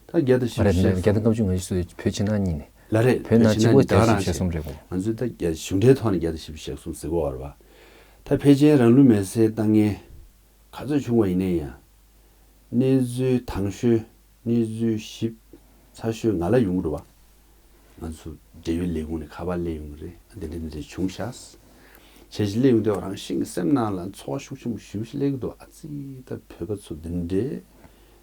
ད་བརྒྱ་དང་བཞི་བཅུ་ཞེ་གསུམ་བརྒྱ་དང་ལྔ་བཅུ་ང་གཅིག་སུ་བོད་ཕྱི་ནང་གཉིས་ནས། ལ་རེད། བོད་ནང་གཅིག་པོ་བརྒྱ་བཞི་བཅུ་ཞེ་གསུམ་རེད་གོ། ང་ཚོའི་ད་གཞུང་འབྲེལ་ཐོག་ནས་བརྒྱ་དང་བཞི་བཅུ་ཞེ་གསུམ་ཟེར་གོ་བ་རེད་བ། ད་ཕལ་ཆེར་རང་ལུས་མེར་སྲེག་བཏང་མཁན་ག་ཚོད་བྱུང་བ་ཡིན་ནའི་ཡང་། གནས་ཚུལ་དྭངས་ཤོས་གནས་ཚུལ་ཞིབ་ཚ་ཤོས་ང་ལ་ཡོང་གི་རེད་བ། ང་ཚོ་འབྲེལ་ཡོད་ལས་ཁུངས་ནས་ཁ་པར་སླེབས་ཡོང་གི་རེད། འདི་འདྲ་འདི་འདྲ་བྱུང་ཤག་བྱས་ཤིག་སླེབས་ཡོང་དུས་རང་བཞིན་གྱི་སེམས་ནང་ལ་ཚོར་བ་ཤུགས་ཆེན་པོ་ཞེ་པོ་ཞིག་སླེབས་ཀྱི་འདུག། ཨ་ཙི་ད་བོད་པ་ཚོ་འདི་འདྲའི་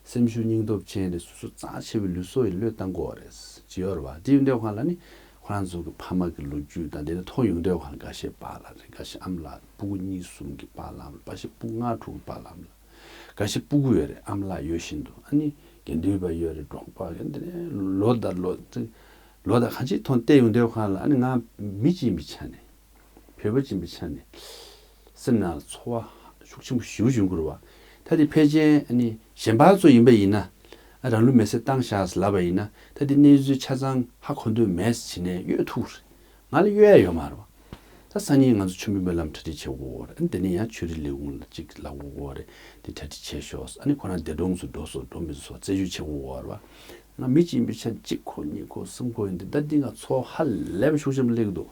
སེམས་ཤུགས་སྙིང་སྟོབས་ཅན་རེད། སོ་སོ་རྩ་ཆེ་བའི་ལུས་སྲོག་ཡི་བློས་བཏང་དགོས་པ་རེད་ཅེས་ཡོད་རེད་བ། དེ་ཡོང་དུས་ཁོང་ལ་ནི་ཁོ་རང་ཚོ་གི་ཕ་མ་གི་ལོ་རྒྱུས་དང་དེ་འདྲ་མཐོང་ཡོང་དུས་ཁོང་ལ་འགའ་ཤས་པཱ་ལགས་རེད། འགའ་ཤས་ཨ་མ་ལགས། སྤུ་གུ་གཉིས་གསུམ་གྱི་པཱ་ལགས་ལ། འགའ་ཤས་སྤུ་གུ་ལྔ་དྲུག་གི་པཱ་ལགས་ལ། འགའ་ཤས་སྤུ་གུ་ཡོད་རེད། ཨ་མ་ལགས་ཡོད་བཞིན་དུ་ཨ་ནི་དགེ་འདུན་པ་ཡོད་རེད། གྲོགས་པ་ཡོད། འདི་ནས་ལོ་དང་ལོ་ལོ་དང་གང་ཅིའི་ཐོག་བལྟས་ཡོང་དུས་ཁོང་ལ་ཨ་ནི་ང་མི་གཅིག་ཡིན་པའི་ཆ་ནས། བོད་པ་གཅིག་ཡིན་པའི་ཆ་ནས་སེམས་ནང་ལ་ཚོར་བ་ཤུགས་ཆེན་པོ་ཞེ་པོ་ཡོང་གི་རེད་བ། ད་དེ་ཕལ་ཆེར་ཨ་ནི་གཞན་པ་ཚོ་ཡིན་པ་ཡིན་ན། ཨ་རང་ལུས་མེར་སྲེག་བཏང་ཤག་ཟེར་ལབ་པ་ཡིན་ན། ད་དེ་གནས་ཚུལ་ཆ་ཚང་ཧ་གོ་འདོད་མེད་ཟེར་བྱས་ནས་གཡོལ་ཐུབ་རེད། ང་ལ་གཡོལ་ཡ་ཡོད་མ་རེད་བ། ད་སང་ཉིན་ང་ཚོ་མཆོད་མེ་སྨོན་ལམ་གྲ་སྒྲིག་བྱེད་དགོས་རེད། ཨ་ནི་དེ་ནས་ཡང་ཆོས་རིག་ལས་ཁུངས་ལ་ཅིག་ལབ་དགོས་རེད། དེ་གྲ་སྒྲིག་བྱས་ཤོག། ཨ་ནི་ཁོ་རང་འདས་གྲོངས་སུ་འགྲོ་སོང་འགྲོ་མི་སོང་རྩད་གཅོད་བྱེད་དགོས་རེད་བ། ང་མི་གཅིག་ཡིན་པའི་ཆ་ནས་གཅིག་ཁོ་གཉིས་ཁོ་གསུམ་ཁོ་ཡིན་དུས་ད་འདི་ང་ཚོར་ཧ་ལས་པའི་ཤུགས་ཆེན་པོ་སླེབས་ཀྱི་འདུག།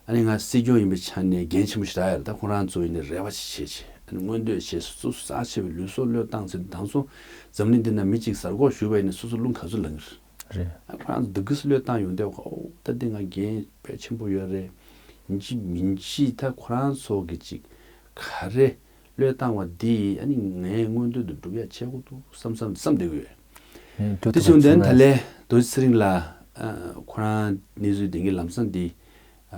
ཨ་ནི་ང་སྲིད་སྐྱོང་ཡིན་པའི་ཆ་ནས་འགན་ཆེན་པོ་ཞེ་དྲག་ཡོད་རེད། ད་ཁོ་རང་ཚོ་ཡིན་ནའི་རེ་བ་ཞིག་བྱེད་བྱེད། ཨ་ནི་མངོན་འདོད་བྱེད། སོ་སོ་རྩ་ཆེ་བའི་ལུས་སྲོག་བློས་བཏང་ཟེར་དུས་དང་སོ་འཛམ་གླིང་འདི་ན་མི་གཅིག་གཟའ་སྐོར་ཞུས་པ་ཡིན་ན་སོ་སོ་རླུང་ག་ཚོད་ལངས་ཀྱི་རེད། རེད། ཨ་ཁོ་རང་ཚོ་སྡུག་གི་བློས་བཏང་ཡོང་དུས་ཨོ་ད་འདི་ང་འགན་དཔེ་ཆེན་པོ་ཡོད་རེད། ཡིན་གཅིག་མིན་གཅིག་ད་ཁོ་རང་ཚོ་གི་ཅིག་ག་རེ་བློས་བཏང་བ་འདི་ཨ་ནི་ངའི་མངོན་འདོད་དུ་འགྲུབ་ཡ་བྱེད་དགོས་འདུག་བསམ་བསམ་བསམ་བསྡད་ཀྱི་ཡོད། ཨེ་འགྲོ་དེ་ཐུབ་བྱུང་དོན་ད་ན་ལས་རྡོ་རྗེ་ཚེ་རིང་ལགས་ཨ་ཁོ་རང་གནས་ཚུལ་འདི་གའི་ལམ་སང་འདི་ཨ་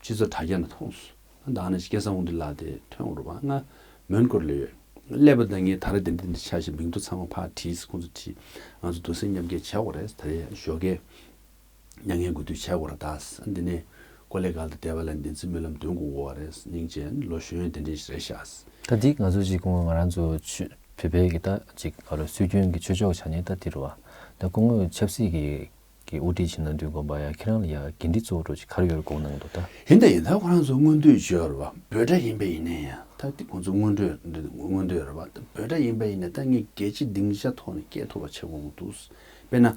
སྤྱི་ཚོགས་དྲ་རྒྱ་ནང་མཐོང་སོང་། ད་ནི་སྐལ་བཟང་དབང་འདུས་ལགས་དེ་ཐོན་འོང་རུ་བ་ང་མོན་གྷོ་ལ་ཡོད། སླེབས་པ་དང་ངས་ད་ར་དེ་འདི་འདི་ཆ་ཞིག་མིང་ཐོ་ཚང་མ་ཕར་བྲིས། ཁོང་ཚོ་བྲིས། ང་ཚོ་དུས་ཚོད་མཉམ་སྐྱེལ་བྱ་དགོས་རེད། ད་རེས་ཞོགས་ཀས་མྱ་ངན་གུས་འདུད་བྱ་དགོས་རེད། ད་འདི་ནས་ཀོ་ལེ་གྷལ་དང་སྡེ་པ་ལ་བདེན་ཚིག་སྨོན་ལམ་འདོན་དགོས་རེད། སྙིང་རྗེ་ལོ་གཞོན་དེ་འདྲ་ཞིག་རེད་ཤག། ད་འདི་ང་ཚོ་ཅིག་སྐུ་ངོ་ང་རང་ཚོ་ཆོས་བོད་པའི་གི་ད་ཅིག་ག་ལོ་སྲོལ་རྒྱུན་གྱི་ཆོས་ཕྱོགས་ཆ་ནས་ད་འདི་རུ་བ་ད་སྐུ་ངོ་ཆབ་སྲིད་ཀྱི་གི་དབུ་ཁྲིད་བྱེད་ན་འདུག་དགོངས་པ་ཡ། ཁྱེད་རང་ལ་ཡ་འགན་འཁྲི་གཙོ་བོ་འདྲ་ཅིག་ག་རེ་ཡོད་རེད་དགོངས་གནང་གི་འདུག་ད། ཡིན་ད་ཡིན་ད་ཁོ་རང་ཚོ་མངོན་འདོད་བརྗོད་རེད་བ། བོད་འདྲ་ཡིན་པ་ཡིན་ནའི་ཡང་ད་འདི་ཁོང་ཚོ་མངོན་འདོད་མངོན་འདོད་རེད་བ། ད་བོད་འདྲ་ཡིན་པ་ཡིན་ནའི་ད་ངས་རྒྱལ་སྤྱིའི་སྡིངས་ཆ་ཐོག་ནས་སྐད་ཐོབ་པ་བྱེད་དགོས་འདུག། དཔེར་ན།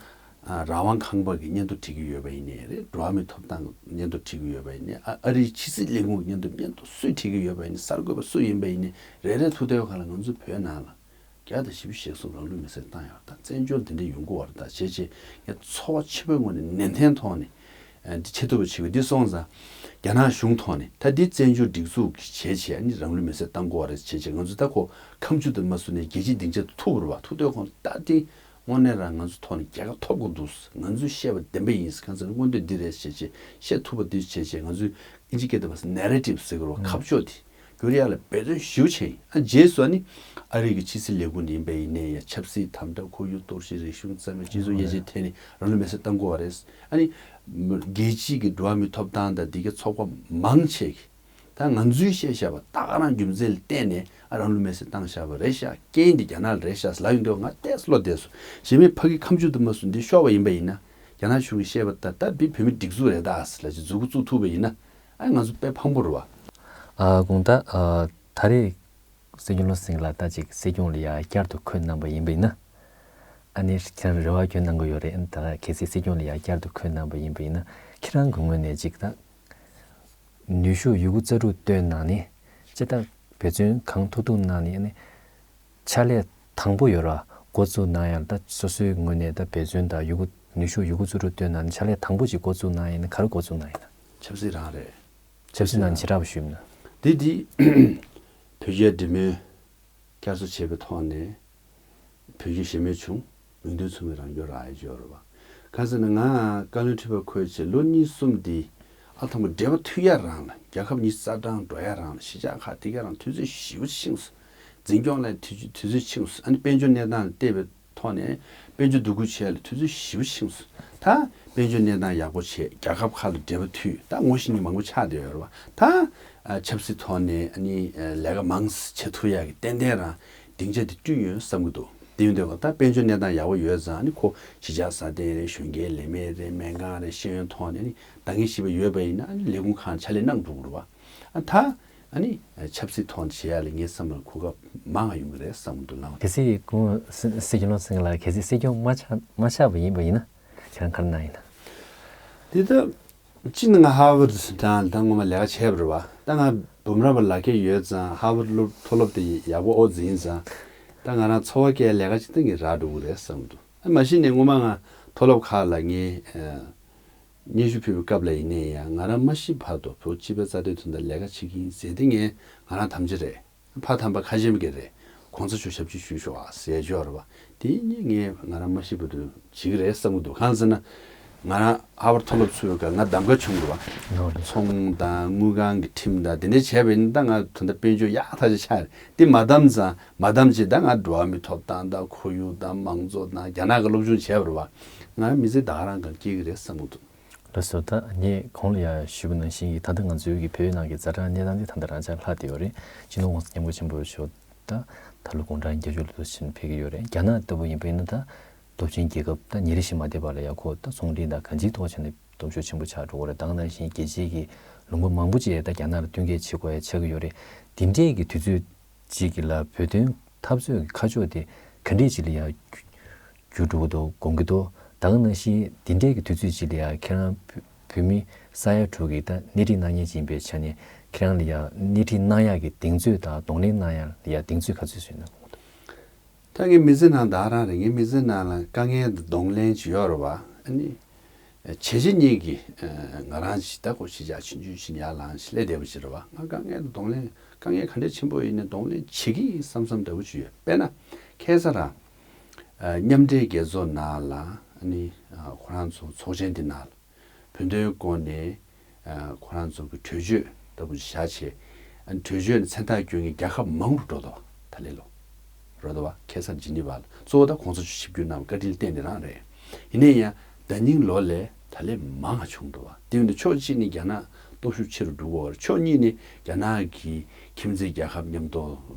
ཨ་རང་དབང་ཁང་པ་གི་སྙན་ཐོ་བྲིས་ཀྱི་ཡོད་པ་ཡིན་ནའི་རེད། འགྲོ་བ་མིའི་ཐོབ་ཐང་གི་སྙན་ཐོ་བྲིས་ཀྱི་ཡོད་པ་ཡིན་ནའི་ཨ་ཨ་རིའི་ཕྱི་སྲིད་ལས་ཁུངས་ཀྱི་སྙན་ཐོ་སྙན་ཐོ་སུས་བྲིས་ཀྱི་ཡོད་པ་ཡིན་ནའི་གསར་འགོད་པ་སུ་ཡིན་པ་ཡིན་ནའི་རེ་རེ་ཐུག་དུས་ག་ལ་ང་ཚོ་བོད་ནང་ལ་བརྒྱ་དང་བཞི་བཅུ་ཞེ་གསུམ་རང་ལུས་མེར་སྲེག་བཏང་ཡོད་རེད། ད་བཙན་བྱོལ་དེ་འདྲ་ཡོང་གི་བ་རེད། ད་བྱས་བྱས་ངས་ཚོར་བ་ཆེན་པོའི་ངོས་ནས་ནན་ཏན་ཐོག་ནས་ཨ་འདི་བྱེད་ཐུབ་པ་བྱེད་དགོས། འདི་སོང་ཙང་རྒྱ་ནག་གཞུང་ཐོག་ནས་ད་འདི་བཙན་བྱོལ་སྒྲིག་འཛུགས་ཀྱི་བྱས་བྱས་ཨ་ནི་རང་ལུས་མེར་སྲེག་བཏང་དགོས་བ་རེད། བྱས་བྱས་ང་ཚོ་ད་ཁོ་ཁ་མཆུ་དུ་མ་བཟོས་ནས་རྒྱལ་སྤྱིའི་སྡིངས་ཆ་དུ་ཐུག་པ་རེད་བ། ཐུག་དུས་ཁོང་ད་འདི་དངོས་གནས་རང་ང་ཚོ་ཐོག་ནས་རྒྱལ་ཁ་ཐོབ་དགོས་འདུག། ང་ཚོས་བཤད་པ་བདེན་པ་ཡིན། གང་ཟེར་ན་མངོན་འདོད་འདི་རེད་ཟེར་བྱས་བཤད་ཐུབ་པ་འདི་བྱས་བྱས་ང་ཚོས་ཨིན་ཇི་སྐད་དུ་བ་ནེ་རེ་ཊིབ་ཟེར་གི་རེད་བ། ཁ་ཕྱོགས་དེ་བསྒྱུར་ཡག་ལ་འབད་བརྩོན་ཞེ་པོ་བྱས་ཡིན། ཨ་རྗེས་སུ་ཨ་ནི་ཨ་རི་གི་ཕྱི་སྲིད་ལས་ཁུངས་ཡིན་པ་ཡིན་ནའི་ཡང་ཆབ་སྲིད་དམ་དྲག་ཁོར་ཡུག་གཏོར་བཤིག་རིག་གཞུང་རྩ་མེད་སྤྱི་ཚོགས་དབྱེ་འབྱེད་ཐད་ནས་རང་ལུས་མེར་སྲེག་བཏང་དགོས་བ་རེད། ཨ་ནི་རྒྱལ་སྤྱིའི་གི་འགྲོ་བ་མིའི་ཐོབ་ཐང་དང་འདི་གའི་ཚོགས་པ་མང་ཆེ་གིས་ད་ང་ཚོས་བཤད་བཞག་པ་ད་ག་རང་རྒྱུ་མཚན་ལ་བརྟེན་ནས་ཨ་རང་ལུས་མེར་སྲེག་བཏང་བཞག་པ་རེད་ཤག། རྐྱེན་འདི་རྒྱ་ནག་ལ་རེད་ཤག་ལབ་ཡོང་དུས་ང་ཏོག་ཙམ་བློ་བདེ་སོང་། གཞན་མིའི་ཕ་གི་ཁ་མཆུ་དུ་མ་བཟོས་འདི་ཤོར་བ་ཡིན་པ་ཡིན་ན་རྒྱ་ནག་གཞུང་གིས་བཤད་པ་ལྟར་ད་འདི་བོད་མི་སྒྲིག་འཛུགས་རེད་ད་ཟེར་ལབ་ཅིག་མཛུབ་གུ་བཙུགས་ཐུབ་པ་ཡིན་ན་ཨ་ང་ཚོ་དཔེ་ཕངས་པོ་རེད་བ། ཨ་དགོངས་དག། ཨ་ད་རེས་སྲིད་སྐྱོང་བློ་སེང་ལགས་ད་ཅིག་སྲིད་སྐྱོང་ལ་ཡ་བསྐྱར་དུ་འཁོད་གནང་པ་ཡིན་པ་ཡིན་ན། ཨ་ནི་ཁྱེད་རང་རེ་བ་བསྐྱོན་གནང་གི་ཡོད་རེད། ཨ་ནི་ད་གལ་སྲིད་སྲིད་སྐྱོང་ལ་ཡ་བསྐྱར་དུ་འཁོད་གནང་པ་ཡིན་པ་ཡིན་ན་ཁྱེད་རང་གི་ངོས་ནས་ཅིག་ད་ནུས་ཤུགས་ཡོད་རྒུ་རྩལ་སྤྲུགས་བཏོན་གནང་ནས་ཅི་ལྟར་འབད་བརྩོན་གང་ཐུབ་ཐུབ་གནང་ནས་ཨ་ནི་ཕྱག་ལས་དང་པོ་ཡོད་ར་འགོ་བཙུགས་གནང་ཡང་ད་སོ་སོའི་ངོས་ནས་ད་འབད་བརྩོན་དང་ཡོད་རྒུ་ནུས་ཤུགས་ཡོད་རྒུ་རྩལ་སྤྲུགས་བཏོན་གནང་ནས་ཕྱག་ལས་དང་པོ་ཅིག་འགོ་བཙུགས་གནང་ཡིན་ན་ག་རེ་འགོ་བཙུགས་གནང་ཡིན་ན། ཆབ་སྲིད་རང་རེད། ཆབ་སྲིད་ནང་བྱེ་བྲག་པ་ཞུས་ན། འདི་འདི་བོད་རྒྱའི་འབྲེལ་མོལ་བསྐྱར་གསོ་བྱས་པའི་ཐོག་ནས་བོད་རྒྱའི་ཞི་མོལ་བྱུང་། མིང་དོན་མཚུངས་པའི་རང་སྐྱོང་རག་ཡ་ཅིག་ཡོད་རེད་བ། གང་ཟེར་ན་ང་བཀའ་བློན་ཁྲི་པ་འཁོད་བྱས་ལོ་གཉིས་གསུམ་འདི་ཨ་ཐང་པོ་འབྲེལ་བ་མཐུད་ཡ་རང་ལ་རྒྱལ་ཁབ་གཉིས་རྩ་གྲངས་འགྲོ་ཡ་རང་ལ་གཞིས་ཆགས་ཁག་དེ་ག་རང་དུས་ཚོད་ཞེ་པོ་ཕྱིན་སོང་། འཛིན་སྐྱོང་ལ་དུས་དུས་ཚོད་ཕྱིན་སོང་། ཨ་ནི་དཔལ་འབྱོར་གནས་སྟངས་ལ་བལྟས་པའི་ཐོག་ནས་དཔལ་འབྱོར་འདུ་འགོད་བྱས་ལ་དུས་ཚོད་ཞེ་པོ་ཕྱིན་སོང་། ད་དཔལ་འབྱོར་གནས་སྟངས་ཡག་པོ་བྱས་རྒྱལ་ཁབ་ཁག་ལ་འབྲེལ་བ་མཐུད་ད་ངོ་ཤེས་མཁན་མང་པོ་ཆགས་བསྡད་ཡོད་རེད་བ། ད་ཨ་ཆབ་སྲིད་ཐོག་ནས་ཨ་ནི་ཨ་ལས་ཀ་མང་ཙམ་བྱེད་ཐུབ་ཡག་གི་ཏན་ཏན་རང་སྡིངས་ཆ་དེ་བསྐྲུན་ཡོད་བསམ་གྱི་འདུག། དེ་ཡིན་དུས་ད་དཔལ་འབྱོར་གནས་སྟངས་ཡག་པོ་ཡོད་ཙང་ཨ་ནི་ཁོ་གཞིས་ཆགས་སྲ་བརྟན་རེད། གཞོན་སྐྱེས་ལས་མེད་རེད། སྨན་ཁང་རེད། ཤེས་ཡོན་ཐོག་ནས་ཨ་ནི་འདང་ངེས་ཤེས་པ་ཡོད་པ་ཡིན་ན་ཨ་ནི་ལས་ཁུངས་ཁག་ཕྱག་ལས་གནང་འགྲོ་གི་རེད་བ། ཨ་ད་ཨ་ནི་ཆབ་སྲིད་ཐོག་ནས་བྱེད་ཡ་ལ་ངའི་བསམ་པར་གོ་སྐབས་མང་བ་ཡོང་གི་རེད་བསམ་གྱི་འདུག་ལགས། གལ་སྲིད་སྐུ་ངོ་སྲིད་སྐྱོང་བློ་བཟང་སེང་གེ་ལགས་གལ་སྲིད་སྲིད་སྐྱོང་མ་ཆགས་མ་ཆགས་པ་ཡིན་པ་ཡིན་ན་ཁྱེད་རང་ག་རེ་གནང་ཡིན་ན། དེ་ལྟར། གཅིག་ནི་ང་ཧར་ཝརཌ་དང་ད་སྔོན་མ་ལས་ཀ་བྱས་པ་རེད་བ། ད་ང་འབུམ་རམས་པ་ལག་ཁྱེར་ཡོད་ཙང་ཧར་ཝརཌ་སློབ་མཐོ་སློབ་དེ་ཡག་པོ་ཨོ་འཛིན་ཙང་། ད་ང་རང་འཚོ་བ་སྐྱེལ་ལས་ཀ་ཅིག་ད་ངས་རག་འགྲོ་གི་རེད་བསམ་འདུག་ཨ་མ་གཞི་ནས་སྔོན་མ་ང་མཐོ་སློབ་ཁག་ལ་ངས་ཨ་སྙན་ཞུ་ཕུལ་བའི་སྐབས་ལ་ཡིན་ནའི་ཡང་ང་རང་མ་ཤི་བར་དུ་བོད་སྤྱི་པའི་རྩ་དོན་དོན་དག་ལས་ཀ་བྱེད་ཀྱི་ཡིན་ཟེར་དེ་ངས་ང་རང་དམ་བཅའ་རེད། ཕ་དམ་པ་ཁ་ཆེམས་ཀྱི་རེད། གོང་ས་མཆོག་ཞབས་ཕྱི་ཞུས་ཤོག་ཨ་ཟེར་ཡ་ཅིག་ཡོད་རེད་བ། དེ་ནི་ངས་ང་རང་མ་ཤི་བར་དུ་བྱེད་ཀྱི་རེད་བསམ་གྱི་འདུག་གང་ཟེར་ན། ང་རང་ཧར་ཝརཌ་མཐོ་སློབ་ཚུགས་པའི་སྐབས་ང་གདམ་ག་བྱུང་འདུག་བ། ནོ་རེད། ཚོང་དང་དངུལ་ཁང་གི་ཁྲིམས་དང་དེ་འདྲ་བྱས་པ་ཡིན་ན་ད་ང་ད་ལྟ་དཔལ་འབྱོར་ཡག་ཐག་ཆོད་ཆགས་རེད། དེ་མ་བདམས་ཙང་མ་བདམས་ཅིག་ད་ང་འགྲོ་བ་མིའི་ཐོབ་ཐང་དང་ཁོར་ཡུག་དང་མང་གཙོ་དང་རྒྱ་ནག་གི་སློབ་སྦྱོང་བྱས་པ་རེད་བ། ང་རང་མི་ཚེ་ད་ག་རང་གང་སྐྱེལ་གྱི་རེད་བསམ་གྱི་འདུག་ལགས་སོ། ད་ངས་གོང་ལ་ཡང་ཞུས་པ་ནང་བཞིན་གྱི་ད་ལྟ་ང་ཚོའི་གི་བོད་ནང་གི་ཛ་དྲག་གནས་སྟངས་འདི་ད་ལྟ་རང་འཇགས་ལྷག་བསྡད་ཡོད་རེད། སྤྱི་ནོར་༸གོང་ས་༸སྐྱབས་མགོན་ཆེན་པོ་མཆོག་ད་ད་ལོ་དགུང་གྲངས་བརྒྱད་ཅུ་ལ་ཕེབས་ཀྱི་ཡོད་རེད། རྒྱ་ནག་ལྟ་བུ་ཡིན་པ་ཡིན་ན་ད་སྟོབས་ཆེན་རྒྱལ་ཁབ་ད་ཉིན་རེ་བཞིན་མ་བསྡད་པ་ལ་ཡང་ཁོ་ད་ཚོང་འབྲེལ་དང་གང་ཅིའི་ཐོག་བྱས་ནས་སྟོབས་ཤུགས་ཆེན་པོ་ཆགས་འགྲོ་གི་རེད། ད་ག་ནང་བཞིན་རྒྱལ་སྤྱིའི་གི་ལུང་པ་མང་པོ་ཅིག་ད་རྒྱ་ནག་ལ་བསྟུན་མཁས་བྱེད་དགོས་ཡ་ཆགས་ཀྱི་ཡོད་རེད། འདི་འདྲའི་གི་དུས་ཚོད་ཅིག་གི་ལ་བོད་དོན་འཐབ་རྩོད་ཀྱི་ཁ་ཕྱོགས་དེ་ག་འདྲས་ཅིག་ལ་ཡང་འགྱུར་འགྲོ་གི་འདུག་དགོངས་ཀྱི་འདུག་ད་ག་ནང་བཞིན་འདི་འདྲས་ཀྱི་དུས་ཚོད་ཅིག་ལ་ཡང་ཁྱེད་རང་བོད་བོད་མི་ས་ཡ་དྲུག་གི་ད་སྣེ་ཁྲིད་གནང་མཁན་ཅིག་ཡིན་པའི་ཆ་ནས་ཁྱེད་རང་ལ་ཡང་སྣེ་ཁྲིད་གནང་ཡག་གི་གདེང་ཚོད་དང་གདོང་ལེན་གནང་ཡག་ལ་ཡང་གདེང་ཚོད་ག་ཚོད་བཟོས་ན་དགོངས་ཀྱི་འདུག་ད་ངའི་མི་ཚེ་ནང་ད་ག་རང་རེད། ངའི་མི་ཚེ་ནང་ལ་དཀའ་ངལ་དང་གདོང་ལེན་ཅིག་ཡོད་རེད་བ། ཨ་ནི། བྱས་རྗེས་གཉིས་ཀྱིས་ང་རང་ཅིག་ད་ཁོ་གཞིས་ཆགས་ཆུང་ཆུང་ཞིག་ནས་ཡར་ལངས་ཤིག་སླེབས་བསྡད་པ་ཞིག་རེད་བ། ང་དཀའ་ངལ་དང་གདོང་ལེན་དཀའ་ངལ་ག་འདྲས་ཆེན་པོ་ཡིན་ནའི་གདོང་ལེན་བྱེད་ཀྱི་ཡིན་བསམ་བསམ་འདྲ་བོ་ཅིག་ཡོད། དཔེར་ན་ཁ་སང་རང་མཉམ་འབྲེལ་རྒྱལ་ཚོགས་ནང་ལ་ཨ་ནི་ཁོ་རང་ཚོ་ཚོགས་ཆེན་འདི་ནང་ལ་བོད་དོན་སྐོར་ནས་ཁོ་རང་ཚོ་གི་གྲོས་ཆོད་ལྟ་བུ་ཞིག་བཞག་བྱས། ཨ་ནི་གྲོས་ཆོད་ནས་མཚན་རྟགས་བསྐྱོན་མཁན་རྒྱལ་ཁབ་མང་རུ་འགྲོ་འདུག་ད་ལོ་རེད་འདུག་བ། ཁ་སང་ཇི་ནི་ཝ་ལ་གཙོ་བོ་ད་གོང་ས་མཆོག་ཆིབས་བསྒྱུར་གནང་བའི་བཀའ་དྲིན་ལ་བརྟེན་ནས་རང་རེད། ཡིན་ན་ཡང་ཟླ་ཉིན་ལོ་ལས་ད་ལོ་མང་བ་བྱུང་འདུག་བ། དེ་ཡིན་དུས་ཕྱོགས་གཅིག་ནས་རྒྱ་ནག་སྟོབས་ཤུགས་ཆེ་རུ་འགྲོ་གི་ཡོད་རེད། ཕྱོགས་གཉིས་ནས་རྒྱ་ནག་གི་ཁྱིམ་མཚེས་རྒྱལ་ཁབ་མཉམ་དུ་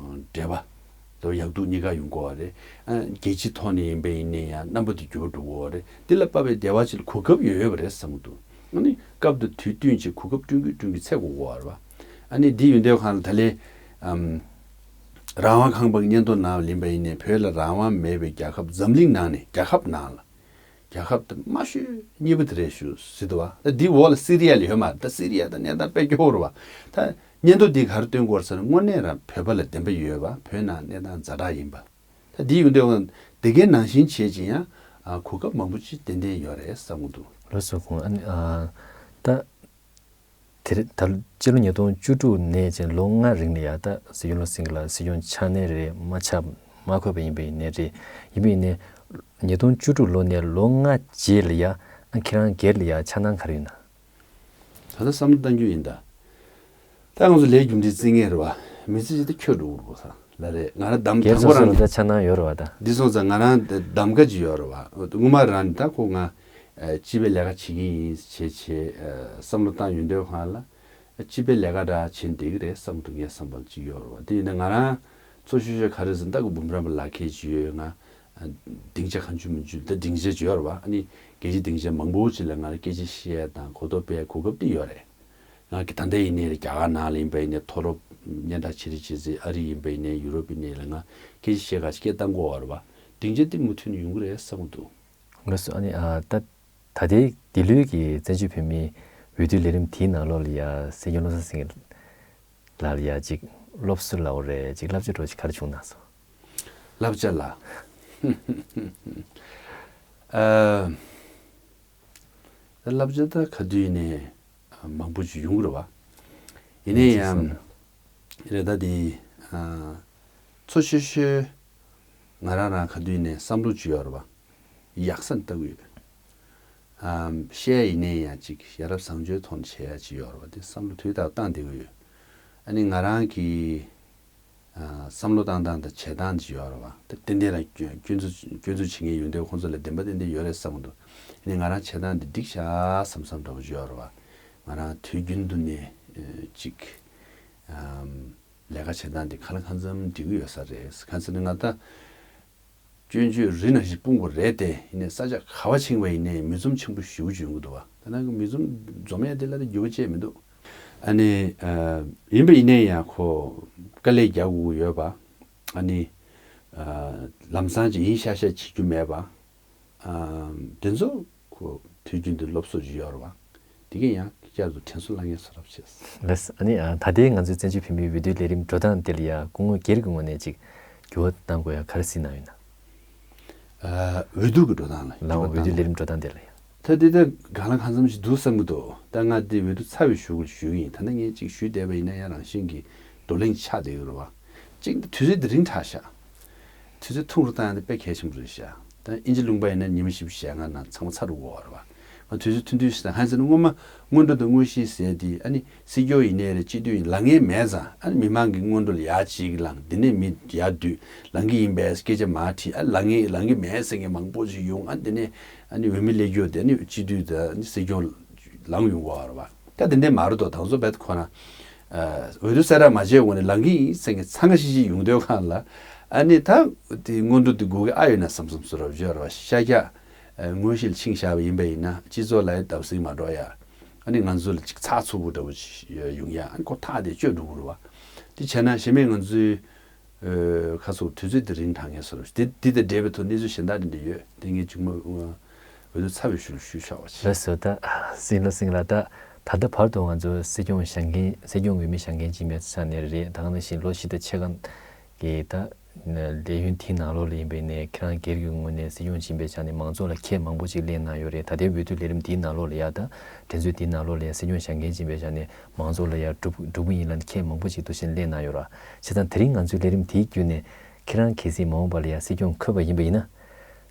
འབྲེལ་བ་དང་ཡག་སྡུག་གཉིས་ཀ་ཡོང་གི་ཡོད་རེད། ཨ་རྒྱལ་སྤྱིའི་ཐོག་ནས་ཡིན་པ་ཡིན་ན་ཡང་རྣམ་པ་དེ་འགྱུར་བ་འགྲོ་གི་ཡོད་རེད། འདི་ལ་དཔག་པའི་བདེ་བ་ཅིག་ལ་གོ་སྐབས་ཡོད་ཡོད་པ་རེད་བསམ་གྱི་འདུག་ཨ་ནི་སྐབས་དང་དུས་བསྟུན་ཅིག་གོ་སྐབས་བསྐྲུན་གྱི་བསྐྲུན་གྱི་ཚད་དགོས་ཀྱི་ཡོད་རེད་བ། ཨ་ནི་འདི་ཡོད་འདོད་ཁང་ལ་ད་ལོ་ཨམ། རང་དབང་ཁང་པ་གི་སྙན་ཐོ་ནང་ལ་ཡིན་པ་ཡིན་ནའི་བོད་ལ་རང་དབང་མེད་པའི་རྒྱལ་ཁབ་འཛམ་གླིང་ནང་ནས་རྒྱལ་ཁབ་ནང་ལ། རྒྱལ་ཁབ་དེ་དམའ་ཤོས་གཉིས་པ་དེ་རེད་ཞུ་སྲིད་དོ་བ། ད་འདི་འོག་ལ་སི་རི་ཡ་ལ་ཡོད་མ་རེད། ད་སི་རི་ཡ་ད་གནས་སྟངས་དཔེ་སྐྱོ་བོ་རེད་བ། ད་སྙན་ཐོ་འདི་ག་རེ་སྟོན་དགོས་རེད་ཟེར་ན་དངོས་གནས་རང་བོད་པ་ལ་བདེན་པ་ཡོད་བ། བོད་ནང་གནས་སྟངས་ཛ་དྲག་ཡིན་པ། ད་འདི་ཡོད་འདོད་ཁང་དེ་གའི་ནང་བཞིན་བྱེད་ཅིང་ཡང་གོ་སྐབས་མང་པོ་ཅིག་ཏན་ཏན་ཡོད་རེད་བསམ་གྱི་འདུག་ལགས་སོ། ཁོང་ཨ་ནི་ཨ་ད། དེ་རིང་ད་སྤྱི་ལོ་ཉིས་སྟོང་བཅུ་དྲུག་ནས་ཅན་ལོ་ལྔ་རིང་ལ་ཡ་ད་སྲིད་སྐྱོང་བློ་སེང་གེ་ལགས་སྲིད་སྐྱོང་ཆགས་ནའི་རེད། མ་ཆགས་མ་འཁོད་པ་ཡིན་པ་ཡིན་ནའི་རེད། ཡིན་པ་ཡིན་ནའི་ཉིས་སྟོང་བཅུ་དྲུག་ལོ་ནས་ལོ་ལྔ་རྗེས་ལ་ཡ་ཨ་ཁྱེད་རང་སྒེར་ལ་ཡ་འཆར་སྣང་ག་རེ་ཡོད་ན། ད་ལྟ་བསམ་བློ་གཏང་རྒྱུ་ཡིན་ད། ད་ང་ཚོ་ལས་རྒྱུ་འབྲས་བརྩི་ངེས་རེད་བ། མི་ཚེ་ཅིག་ད་འཁྱོལ་འགྲོ་དགོས་ས་ལ་རེད། ང་རང་གདམ་སྒེར་དང་པོ་སོ་སོ་རང་ལ་ད་འཆར་སྣང་ཡོད་རེད་བ་ད། འདི་སོང་ཙང་ང་རང་གདམ་ག་ཅིག་ཡོད་རེད་བ། སྔོན་མ་རང་ནས་ད་ཁོ་ང་སྤྱི་པའི་ལས་ཀ་བྱེད་ཀྱི་ཡིན་བྱེད་བྱེད་བསམ་བློ་བཏང་ཡོད་འདོད་ཁང་ལ། སྤྱི་པའི་ལས་ཀ་འདྲ་བྱེད་བསྡད་ཀྱི་རེད་བསམ་འདུག་ངའི་བསམ་པ་ཅིག་ཡོད་རེད་བ། དེ་ཡིན་ན་ང་རང་གཙོ་ཆེ་ཤོས་ག་རེ་ཟེར་ན་ད་གི་འབུམ་རམས་པ་ལག་ཁྱེར་ཅིག་ཡོད། ང་སྡིངས་ཆ་གང་བྱུང་མང་བྱུང་ད་སྡིངས་ཆ་ཅིག་ཡོད་རེད་བ། ཨ་ནི་རྒྱལ་སྤྱིའི་སྡིངས་ཆ་མང་པོ་ཅིག་ལ་ང་རང་སྐད་ཆ་བཤད་ཡ་དང་གོ་རྟོགས་སྤེལ་ཡ་གོ་སྐབས་དེ་ཡོད་རེད། ང་གི་ད་ལྟ་ཡིན་ནའི་རྒྱ་གར་ནང་ལ་ཡིན་པ་ཡིན་ནའི་མཐོ་སློབ་སྙན་གྲགས་ཆེ་རེ་ཆེ་ཚེ་ཨ་རི་ཡིན་པ་ཡིན་ནའི་ཡུ་རོབ་ཡིན་ནའི་ལ་ང་སྐད་ཆ་བཤད་ག་སྐད་བཏང་གོ་བ་རེད་བ། སྡིངས་ཆ་དེ་མུ་མཐུད་ནས་ཡོང་གི་རེད་བསམ་གྱི་འདུག་ལགས་སོ། ཨ་ནི་ཨ་ད་ད་ལྟའི་འདི་ལོའི་གི་བཙན་བྱོལ་བོད་མིའི་འོས་བསྡུའི་ལས་རིམ་དེའི་ནང་ལོགས་ལ་ཡ་སྲིད་སྐྱོང་བློ་བཟང་སེང་གེ་ལགས་ལ་ཡ་ཅིག་སློབ་གསོ་ལབ་དགོས་རེད། ཅིག་བསླབ་བྱ་འདྲ་བོ་ཅིག་ག་རེ་བྱུང་གནང་སོང་། བསླབ་བྱ་ལ། ཨ། ད་བསླབ་བྱ་ད་ག་དུས་ནས་མང་པོ་ཅིག་ཡོང་གི་རེད་བ། ཡིན་ནའི་ཡང་རེད་ད་དེ་གཙོ་ཆེ་ཤོས་ང་རང་རང་ག་དུས་ནས་བསམ་བློ་ཅིག་ཡོད་རེད་བ། ཡག་ས་ནས་ལྟ་གི་ཡོད། ཨམ། བཤད་ཡིན་ནའི་ཡང་ཅིག་ཡ་རབས་བཟང་སྤྱོད་ཐོག་ནས་བྱེད་ཡ་ཅིག་ཡོད་རེད་བ། དེ་བསམ་བློ་དུས་ལྟར་བཏང་བསྡད་གི་ཡོད། ཨ་ནི་ང་རང་གི་ཨ། བསམ་བློ་བཏང་སྟངས་དང་བྱེད་སྟངས་ཅིག་ཡོད་རེད་བ། དེ་ཏན་ཏན་རང་སྐྱོན་སྐྱོན་འཛུགས་སྐྱོན་འཛུགས་བྱེད་མཁན་ཡོད་འདོད་ཁོང་ཚོ་ལ་བདེན་པ་ཏན་ཏན་ཡོད་རེད་བསམ་གི་འདུག་ཨ་ནི་ང་རང་བྱེད་སྟངས་འདི་འགྲིག་ཤག་བསམ་བསམ་འདྲ་བོ་ཅིག་ཡོད་རེད་བ། ང་རང་དུས་རྒྱུན་དུ་ནས་ཨ། ཅིག་ཨམ། ལས་ཀ་བྱེད་སྟངས་འདི་གང་ལ་གང་འཚམ་འགྲིག་གི་ཡོད་ས་རེད། གང་ཟེར་ན་ང་ད། སྐྱོན་བརྗོད་རི་ནང་བཞིན་སྤུངས་དགོས་རེད་དེ། ཡིན་ནའི་ས་ཆ་ག་བ་ཕྱིན་པ་ཡིན་ནའི་མི་འཛོམས་ཆེན་པོ་ཞེ་པོ་ཅིག་ཡོང་གི་འདུག་བ། ད་ནང་གི་མི་འཛོམས་འཛོམས་ཡ་དེ་ལ་ད་འགྱུར་བ་ཅི་ཡང་མི་འདུག་ཨ་ནི་ཨ་ཡིན་པ་ཡིན་ནའི་ཡང་ཁོ་དཀའ་ལས་རྒྱག་དགོས་ཀྱི་ཡོད་པ། ཨ་ནི་ཨ་ལམ་སང་ཅིག་ཡིན་ཤག་ཤག་བྱེད་རྒྱུ་མེད་པ། ཨ་དེ་ཚོ་ཁོ་དུས་རྒྱུན་དུ་སློབ་གསོ་ཅིག་ཡོད་རེད་བ། དེ་གས་ཡང་བསྐྱར་དུ་དྲན་གསོ་བསླང་མཁན་བཟོ་འདྲ་བྱས། ལགས། ཨ་ནི་ཨ་ད་ལྟའི་ང་ཚོའི་བཙན་བྱོལ་བོད་མིའི་འོས་བསྡུའི་ལས་རིམ་འགྲོ་སྟངས་དེ་ལ་ཡ་སྐུ་ངོ་སྒེར་གྱི་ངོས་ནས་ཅིག་འགྱུར་བ་གཏང་དགོས་ཡ་ག་རེ་གཟིགས་གནང་ཡོད་ན། ཨ་འོས་བསྡུ་གི་འགྲོ་སྟངས་ལ་ལའང་འོས་བསྡུའི་ལས་རིམ་འགྲོ་སྟངས་དེ་ལ་ཡ། ད་འདི་ད་གང་ལ་གང་འཚམ་ཞིག་འདུག་བསམ་གྱི་འདུག་ད་ང་འདི་འོས་བསྡུ་ཚར་བའི་གཞུག་གུ་ཞུ་གི་ཡིན། ད་ནི་ངས་ཅིག་ཞུས་བསྡད་པ་ཡིན་ན་ཡང་རང་བཞིན་གྱིས་བགྲོ་གླེང་ཆགས་བསྡད་ཡོད་རེད་བ། གཅིག་འདི་དུས་ཚོད་འདི་རིང་དྲགས་ཤག་དུས་ཚོད་ཐུང་རུ་བཏང་ཡ་དེ་དཔེ་གལ་ཆེན་པོ་རེད་ཤག་ད་དབྱིན་ཇི་ལུང་པ་ཡིན་ན་ཉི་མ་བཞི་བཅུ་ཞེ་ལྔ་ནང་ཚང་མ་ཚར་འགྲོ་གི་ཡོད་རེད་བ། ང་དུས་ཚོད་ཐུང་ཐུང་ཞིག་དང་། ཧན་ཟེར་ན་སྔོན་མ་སྔོན་འགྲོ་དང་དངོས་གཞི་ཟེར་དེ། ཨ་ནི་སྲིད་སྐྱོང་ཡིན་ནའི་རེད། སྤྱི་འཐུས་ཡིན། ལངས་མཁན་མེད་ཙང་། ཨ་ནི་མི་མང་གིས་སྔོན་འགྲོ་ལ་ཡར་གཅིག་ལངས། དེ་ནས་མི་ཡར་བསྡུས། ལངས་ཀྱི་ཡིན་པས་སྐད་ཆ་མར་དྲིས། ཨ་ལངས་མཁན་ལངས་ཀྱི་མེད་ཟེར་མཁན་མང་པོ་ཞིག་ཡོང་། ཨ་དེ་ནས་ཨ་ནི་འོས་མི་སླེབས་རྒྱུ་དེ་ནི་སྤྱི་འཐུས་དང་ཨ་ནི་སྲིད་སྐྱོང་ལངས་ཡོང་གི་ཡོད་རེད་བ། ད་དེ་འདྲ་མ་རེད་དོ། ད་ང་ཚོ་བེད་ཁོ་ན། ཨ་འོས་བསྡུ་གསལ་བསྒྲགས་མ་བྱས་གོང་ནས་ལངས་ཀྱི་ཡིན་ཟེར་མཁན་འཚང་ཁ་ཤིག་ཤིག་ཡོང་དུས་སྒང་ལ། ཨ་ནི་ད་དེ་སྔོན་འགྲོ་དེ་དགོས་ཀྱི་ཨ་ཡོད་ན་བསམ་བསམ་བཟོ་འདྲ་ཡོད་རེད་བ། ཤར་རྒྱག་དངོས་གཞི་ལ་ཕྱིན་བཞག་པ་ཡིན་པ་ཡིན་ན་སྤྱི་ཚོགས་ལ་བརྡབ་གསིག་མ་འགྲོ་ཡ། ཨ་ནི་ང་ཚོ་ལ་ཅིག་ཚགས་ཚུད་པོ་འདྲ་བོ་ཞིག་ཡོང་ཡ། ཨ་ནི་ཁོ་ཐག་དེ་གཅོད་འགྲོ་གི་རེད་བ། དེ་བྱས་ན་གཞན་མ་ང་ཚོའི་ཨ་ཁ་སོགས་དུས་ཚོད་དེ་རིང་དྲག་མཁན་བཟོ་འདྲ། དེ་དེ་དང་འབྲེལ་བའི་ཐོག་གནས་ཚུལ་གཞན་དག་དེ་འདྲ་ཡོད། དེ་ངས་མཇུག་མ་འོས་བསྡུ་ཚར་བའི་གཞུག་ལ་ཞུས་ཆོག་པ་བྱས། ལགས་སོ། ད་སྲིད་ལ་སྲིད་ལ་ད་ད་ལྟ་བར་དུ་ང་ཚོ་སྲིད་སྐྱོང་བཞེངས་མཁན་སྲིད་སྐྱོང་འོས་མི་བཞེངས་མཁན་ཅིག་མེད་ས་ནས་རེད། ད་ག་ནང་བཞིན་ལོ་བཞི་དང་ཕྱེད་ཀ་གི་ད་ལས་ཡུན་དེའི་ནང་ལོགས་ལ་ཡིན་པའི་ནས་ཁྱེད་རང་སྒེར་གྱི་ངོས་ནས་སྲིད་སྐྱོང་བཞེངས་པའི་ཆ་ནས་མང་ཚོགས་ལ་ཁས་མང་པོ་ཅིག་ལེན་གནང་ཡོད་རེད། ད་ལྟའི་འོས་བསྡུ་ལས་རིམ་དེའི་ནང་ལོགས་ལ་ཡ་ད་དྲན་གསོ་དེའི་ནང་ལོགས་ལ་ཡ་སྲིད་སྐྱོང་བཞེངས་མཁན་ཅིག་ཡིན་པའི་ཆ་ནས་མང་ཚོགས་ལ་ཡ་འབྲུག་འབྲུག་པ་ཡིན་ལབ་ནས་ཁས་མང་པོ་ཅིག་འདུག་བཞིན་ལེན་གནང་ཡོད་ར། བྱས་ཙང་དེ་རིང་ང་ཚོའི་ལས་རིམ་དེའི་བརྒྱུད་ནས་ཁྱེད་རང་གལ་སྲིད་མ་འོངས་པ་ལ་ཡ་སྲིད་སྐྱོང་འཁོད་པ་ཡིན་པ་ཡིན་ན།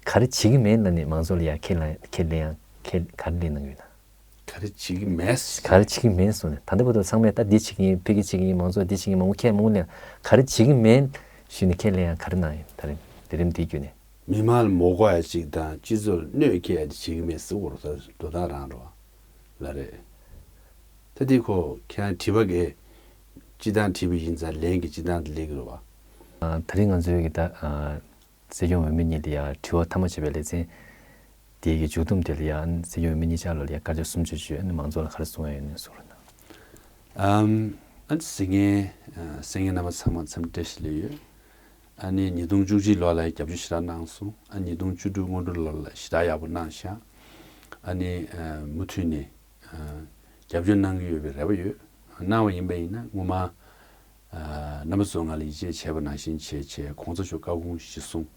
ག་རེ་བྱེད་ཀྱི་མེད་ལབ་ནས་མང་ཚོགས་ལ་ཡ་ཁས་ལེན་ཁས་ལེན་ཡང་ཁས་ག་རེ་ལེན་གནང་གི་ཡོད་ན། ག་རེ་བྱེད་ཀྱི་མེད། ག་རེ་བྱེད་ཀྱི་མེད་གསུངས་ནས། ད་ལྟ་བར་དུ་ཚང་མས་ད་འདི་བྱེད་ཀྱི་ཡིན། ཕ་གི་བྱེད་ཀྱི་ཡིན། མང་ཚོགས་འདི་བྱེད་ཀྱི་ཡིན། མང་པོ་ཁས་མང་པོ་ལེན། ག་རེ་བྱེད་ཀྱི་མེད་ཞུས་ནས་ཁས་ལེན་ཡང་ག་རེ་གནང་ཡོད། ད་རིང་དེ་རིང་འདི་བརྒྱུད་ནས། མི་མང་ལ་མ་དགའ་ཡ་ཅིག་དང་སྤྱི་ཚོགས་ལ་གནོད་སྐྱེལ་ཡ་དེ་བྱེད་ཀྱི་མེད་ཟེར་བ་རེད། ད་དོ་བདག་རང་རེད་བ། ལགས་རེད། ད་འདི་ཁོ་ཁྱེད་རང་དྲི་བ་གི་སྤྱི་བཏང་དྲིས་པ་ཡིན་ཙང་ལན་གྱི་སྤྱི་བཏང་དེ་སླེབས་ཀྱི་རེད་བ། ཨ་ད་རིང་ང་ཚོའི་གི་ད་ཨ་སྲིད་སྐྱོང་འོས་མི་གཉིས་ལ་ཡ་དྲི་བ་ཐ་མ་བྱས་པའི་ལེ་ཚན་དེ་གི་མཇུག་བསྡོམས་དེ་ལ་ཡ་སྲིད་སྐྱོང་འོས་མི་གཉིས་ཆ་ལ་ཡ་སྐར་ཆ་སུམ་ཅུ་བཅུ། ཨ་ནི་མང་ཚོགས་ལ་ག་རེ་གསུང་ཡ་ཡོད་ནས་གསུང་རོགས་གནང་། ཨམ། ཨ་ནི་ཟེར་མཁན་ཨ་གསན་མཁན་རྣམ་པ་ཚང་མ་འཚམས་འདྲི་བཀྲ་ཤིས་བདེ་ལེགས་ཡོད། ཨ་ནི་ཉིས་སྟོང་བཅུ་གཅིག་ལོ་ལ་རྒྱབ་སྐྱོར་ཞེ་དྲག་གནང་སོང་། ཨ་ཉིས་སྟོང་བཅུ་དྲུག་སྔོན་འགྲོ་ལོ་ལ་ཞེ་དྲག་ཡག་པོ་གནང་ཤག་ཨ་ནི་ཨ་མུ་མཐུད་ནས་ཨ་རྒྱབ་སྐྱོར་གནང་གི་ཡོད་པའི་རེ་བ་ཡོད། གནང་བ་ཡིན་པ་ཡིན་ན་སྔོན་མ་ཨ་རྣམ་པ་ཚོ་ང་ལ་ཡིད་ཆེས་བྱས་པ་ནང་བཞིན་བྱས་བྱས་གོང་ས་མཆོག་བཀའ་དགོངས་གཞིར་བཟུང་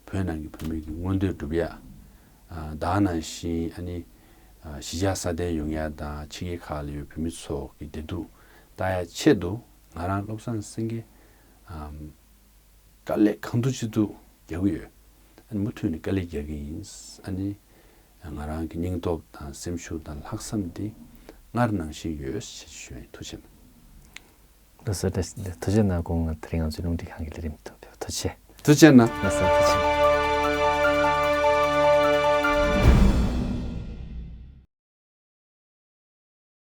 བོད་ནང་གི་བོད་མི་གི་མངོན་འདོད་སྒྲུབ་ཡ། ཨ་ད་ག་ནང་བཞིན་ཨ་ནི་ཨ་གཞིས་ཆགས་སྲ་བརྟན་ཡོང་ཡ་དང་ཕྱི་རྒྱལ་ཁག་ལ་ཡོད་བོད་མི་ཚོ་གི་བདེ་སྡུག་ལྟ་ཡ་ཆེད་དུ་ང་རང་བློ་བཟང་སེང་གེ་ཨམ། དཀའ་ལས་གང་ཐུབ་ཅི་ཐུབ་རྒྱག་གི་ཡོད། ཨ་ནི་མུ་མཐུད་ནས་དཀའ་ལས་རྒྱག་གི་ཡིན། ཨ་ནི་ང་རང་གི་སྙིང་སྟོབས་དང་སེམས་ཤུགས་དང་ལྷག་བསམ་འདི་སྔར་ནང་བཞིན་ཡོད་ཞེས་ཞུ་ཡིན། ཐུགས་རྗེ་གནང་། ལགས་སོ། ཐུགས་རྗེ་གནང་། དགོངས་དག་དེ་རིང་ང་ཚོའི་རླུང་འཕྲིན་ཁང་གི་ལས་རིམ་ཐུགས་ཕེབས་ཐུགས་རྗེ་ཆེ། ཐུགས་རྗེ་གནང་། ལགས་སོ། ཐུགས་རྗེ་ཆེ།